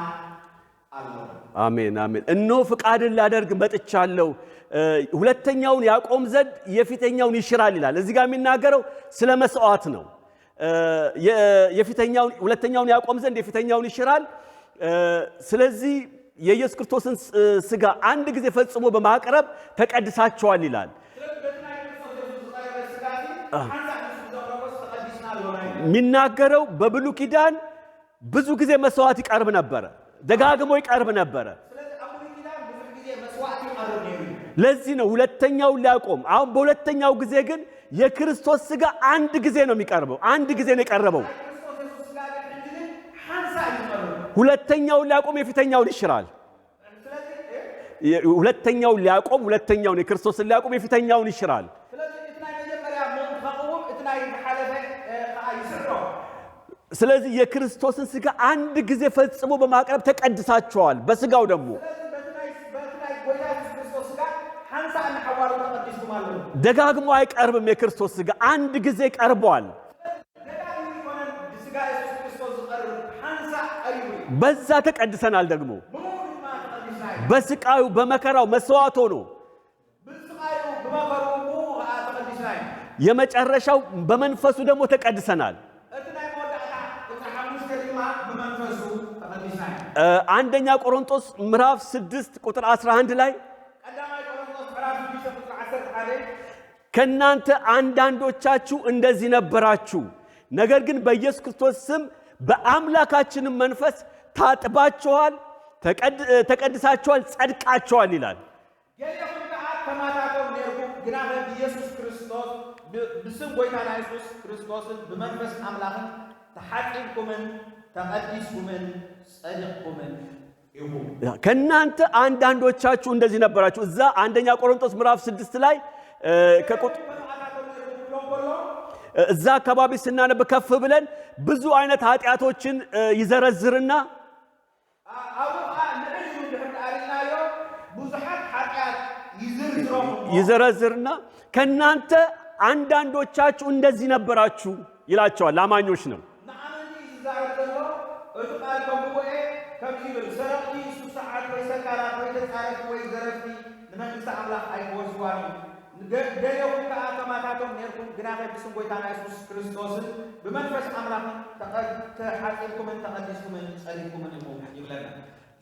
ኣሎ። አሜን አሜን። እነሆ ፍቃድን ላደርግ መጥቻለሁ፣ ሁለተኛውን ያቆም ዘንድ የፊተኛውን ይሽራል ይላል። እዚህ ጋር የሚናገረው ስለ መስዋዕት ነው። የፊተኛውን፣ ሁለተኛውን ያቆም ዘንድ የፊተኛውን ይሽራል። ስለዚህ የኢየሱስ ክርስቶስን ስጋ አንድ ጊዜ ፈጽሞ በማቅረብ ተቀድሳችኋል ይላል። ስለዚ በቲ ናይ ክርስቶስ የሱስ ዝቐረበ ስጋ እዚ ሓንሳእ ንሱ ዘቕረቦስ ተቐዲስና ኣሎና እዩ። የሚናገረው በብሉይ ኪዳን ብዙ ጊዜ መስዋዕት ይቀርብ ነበረ፣ ደጋግሞ ይቀርብ ነበረ። ስለዚ ኣብ ብሉይ ኪዳን ብዙሕ ግዜ መስዋዕቲ ይቐርብ ነይሩ እዩ። ለዚህ ነው ሁለተኛውን ሊያቆም። አሁን በሁለተኛው ጊዜ ግን የክርስቶስ ስጋ አንድ ጊዜ ነው የሚቀርበው። አንድ ጊዜ ነው የቀረበው። ናይ ክርስቶስ የሱስ ስጋ ግን ሕጂ ግን ሓንሳእ እዩ ዝቐርብ። ሁለተኛውን ሊያቆም የፊተኛውን ይሽራል። ስለዚ ሁለተኛውን ሊያቆም፣ ሁለተኛውን የክርስቶስን ሊያቆም የፊተኛውን ይሽራል። ስለዚ እቲ ናይ መጀመርያ ምእንቲ ከቕውም እቲ ናይ ዝሓለፈ ከዓ ይስዕሮ። ስለዚህ የክርስቶስን ስጋ አንድ ጊዜ ፈጽሞ በማቅረብ ተቀድሳችኋል። በስጋው ደግሞ ስለዚ በቲ ናይ ጎይታ የሱስ ክርስቶስ ስጋ ሓንሳእ ንሓዋሩ ተቐዲስኩም ኣለዉ። ደጋግሞ አይቀርብም። የክርስቶስ ስጋ አንድ ጊዜ ቀርቧል። ደጋጊሙ ይኮነን ብስጋ የሱስ ክርስቶስ ዝቐርብ፣ ሓንሳእ ቀሪቡ እዩ። በዛ ተቀድሰናል። ደግሞ ብኡ ድማ ተቐዲስና እዩ። በስቃዩ በመከራው መስዋዕት ሆኖ ብስቃዩ ብመከርኡ ብኡ ከዓ ተቐዲስና እዩ። የመጨረሻው በመንፈሱ ደግሞ ተቀድሰናል። እቲ ናይ መወዳእታ ቁፅሪ 5 ድማ ብመንፈሱ ተቐዲስና እዩ። አንደኛ ቆሮንቶስ ምዕራፍ 6 ቁጥር 11 ላይ ቀዳማይ ቆሮንቶስ ምዕራፍ 6 ቁጥሪ 11 ከእናንተ አንዳንዶቻችሁ እንደዚህ ነበራችሁ፣ ነገር ግን በኢየሱስ ክርስቶስ ስም በአምላካችንም መንፈስ ታጥባችኋል፣ ተቀድሳችኋል፣ ጸድቃችኋል ይላል። ገሊኹም ከዓ ከማታቶም ነርኩም፣ ግናኸ ብኢየሱስ ክርስቶስ ብስም ጎይታና የሱስ ክርስቶስን ብመንፈስ ኣምላኽን ተሓፂብኩምን ተቐዲስኩምን ጸዲቕኩምን ኢኹም። ከእናንተ አንዳንዶቻችሁ እንደዚህ ነበራችሁ። እዛ አንደኛ ቆሮንቶስ ምዕራፍ 6 ላይ ከቁጥ ከማታቶም ነርኩም ብሎም ከሎ እዛ አካባቢ ስናነብ ከፍ ብለን ብዙ አይነት ኃጢአቶችን ይዘረዝርና ኣብኡ ከዓ ልዕል ኢሉ ድሕሪ ኣሪእናዮ ብዙሓት ሓጢኣት ይዝርዝሮም እሞ ይዘረዝርና ከእናንተ አንዳንዶቻችሁ እንደዚህ ነበራችሁ ይላቸዋል። ለአማኞች ነው። ንኣመንቲ እዩ ዝዛረብ ዘሎ። እቲ ቃል ከንብቦ እየ። ከምዚ ይብል፣ ሰረቕቲ፣ ሱሳዓት ወይ ሰካራት ወይ ተፃረፍቲ ወይ ዘረፍቲ ንመንግስቲ ኣምላኽ ኣይክወርስዋን እዩ። ገሌኹም ከዓ ከማታቶም ነርኩም፣ ግናኸ ብስም ጎይታና የሱስ ክርስቶስን ብመንፈስ ኣምላኽን ተሓፂብኩምን ተቐዲስኩምን ፀሪግኩምን ኢኹም ይብለና።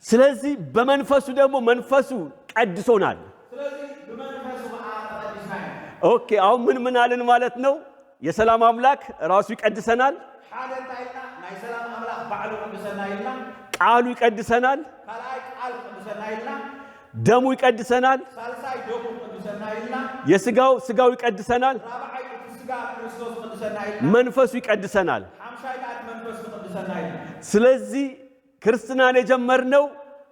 ስለዚህ በመንፈሱ ደግሞ መንፈሱ ቀድሶናል። ስለዚ ብመንፈሱ ከዓ ተቐዲስና ኢና። Okay፣ አሁን ምን ምን አልን ማለት ነው? የሰላም አምላክ ራሱ ይቀድሰናል፣ ሓደ እንታይ ኢልና? ናይ ሰላም ኣምላኽ ባዕሉ ቅድሰና ኢልና። ቃሉ ይቀድሰናል፣ ካልኣይ ቃል ቅድሰና ኢልና። ደሙ ይቀድሰናል፣ ሳልሳይ ደሙ ቅድሰና ኢልና። የስጋው ስጋው ይቀድሰናል፣ ራብዓይ እቲ ስጋ ክርስቶስ ቅድሰና ኢልና። መንፈሱ ይቀድሰናል። ሓምሻይ ከዓ እቲ መንፈስ ቅድሰና ኢልና። ስለዚህ ክርስትናን የጀመርነው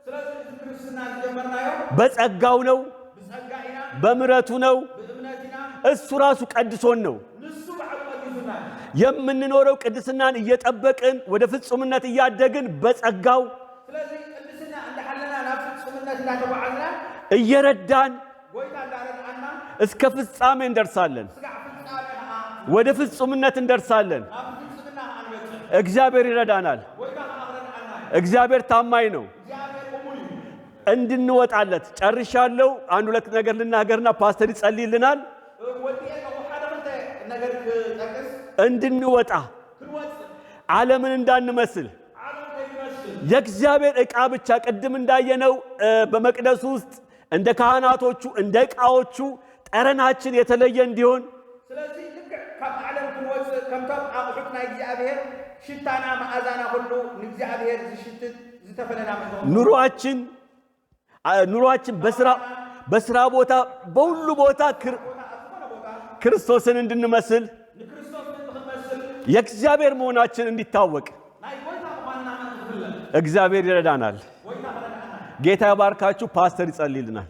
ስለዚ እቲ ክርስትና ዝጀመርናዮ በጸጋው ነው፣ ብፀጋ ኢና፣ በምሕረቱ ነው። ብእምነት ኢና። እሱ ራሱ ቀድሶን ነው ንሱ ባዕሉ ቀዲሱና እዩ። የምንኖረው። ቅድስናን እየጠበቅን ወደ ፍጹምነት እያደግን በጸጋው ስለዚ ቅድስና እንዳሓለና ናብ ፍጹምነት እንዳተጓዓዝና እየረዳን ጎይታ እንዳረድኣና እስከ ፍጻሜ እንደርሳለን። ስጋዕ ፍጻሜ ከዓ ወደ ፍጹምነት እንደርሳለን። ናብ ፍጽምና ከዓ ንበፅሕ። እግዚአብሔር ይረዳናል። ጎይታ ከዓ ክረድኣና እዩ። እግዚአብሔር ታማኝ ነው። እግዚአብሔር እሙን እዩ። እንድንወጣለት ጨርሻለሁ። አንድ ሁለት ነገር ልናገርና ፓስተር ይጸልይልናል። ወዲአ ኣለኹ፣ ሓደ ክልተ ነገር ክጠቅስ። እንድንወጣ ክንወፅእ ዓለምን እንዳንመስል ዓለም ከይመስል የእግዚአብሔር ዕቃ ብቻ፣ ቅድም እንዳየነው በመቅደሱ ውስጥ እንደ ካህናቶቹ እንደ ዕቃዎቹ ጠረናችን የተለየ እንዲሆን ስለዚ ልክዕ ካብ ዓለም ክንወፅእ ከምቶም ኣቑሑት ናይ እግዚኣብሔር ሽታና መኣዛና ኩሉ ንእግዚኣብሔር ዝሽትት ዝተፈለና ምእንቲ ኑሯችን በስራ ቦታ በሁሉ ቦታ ቦታ ኣብ ዝኾነ ቦታ ክርስቶስን እንድንመስል ንክርስቶስ ምእንቲ ክንመስል የእግዚአብሔር መሆናችን እንዲታወቅ ናይ ጎይታ ምዃንና ምእንቲ ክፍለጥ እግዚአብሔር ይረዳናል። ጎይታ ክረድኣና። ጌታ ይባርካችሁ። ፓስተር ይጸልይልናል።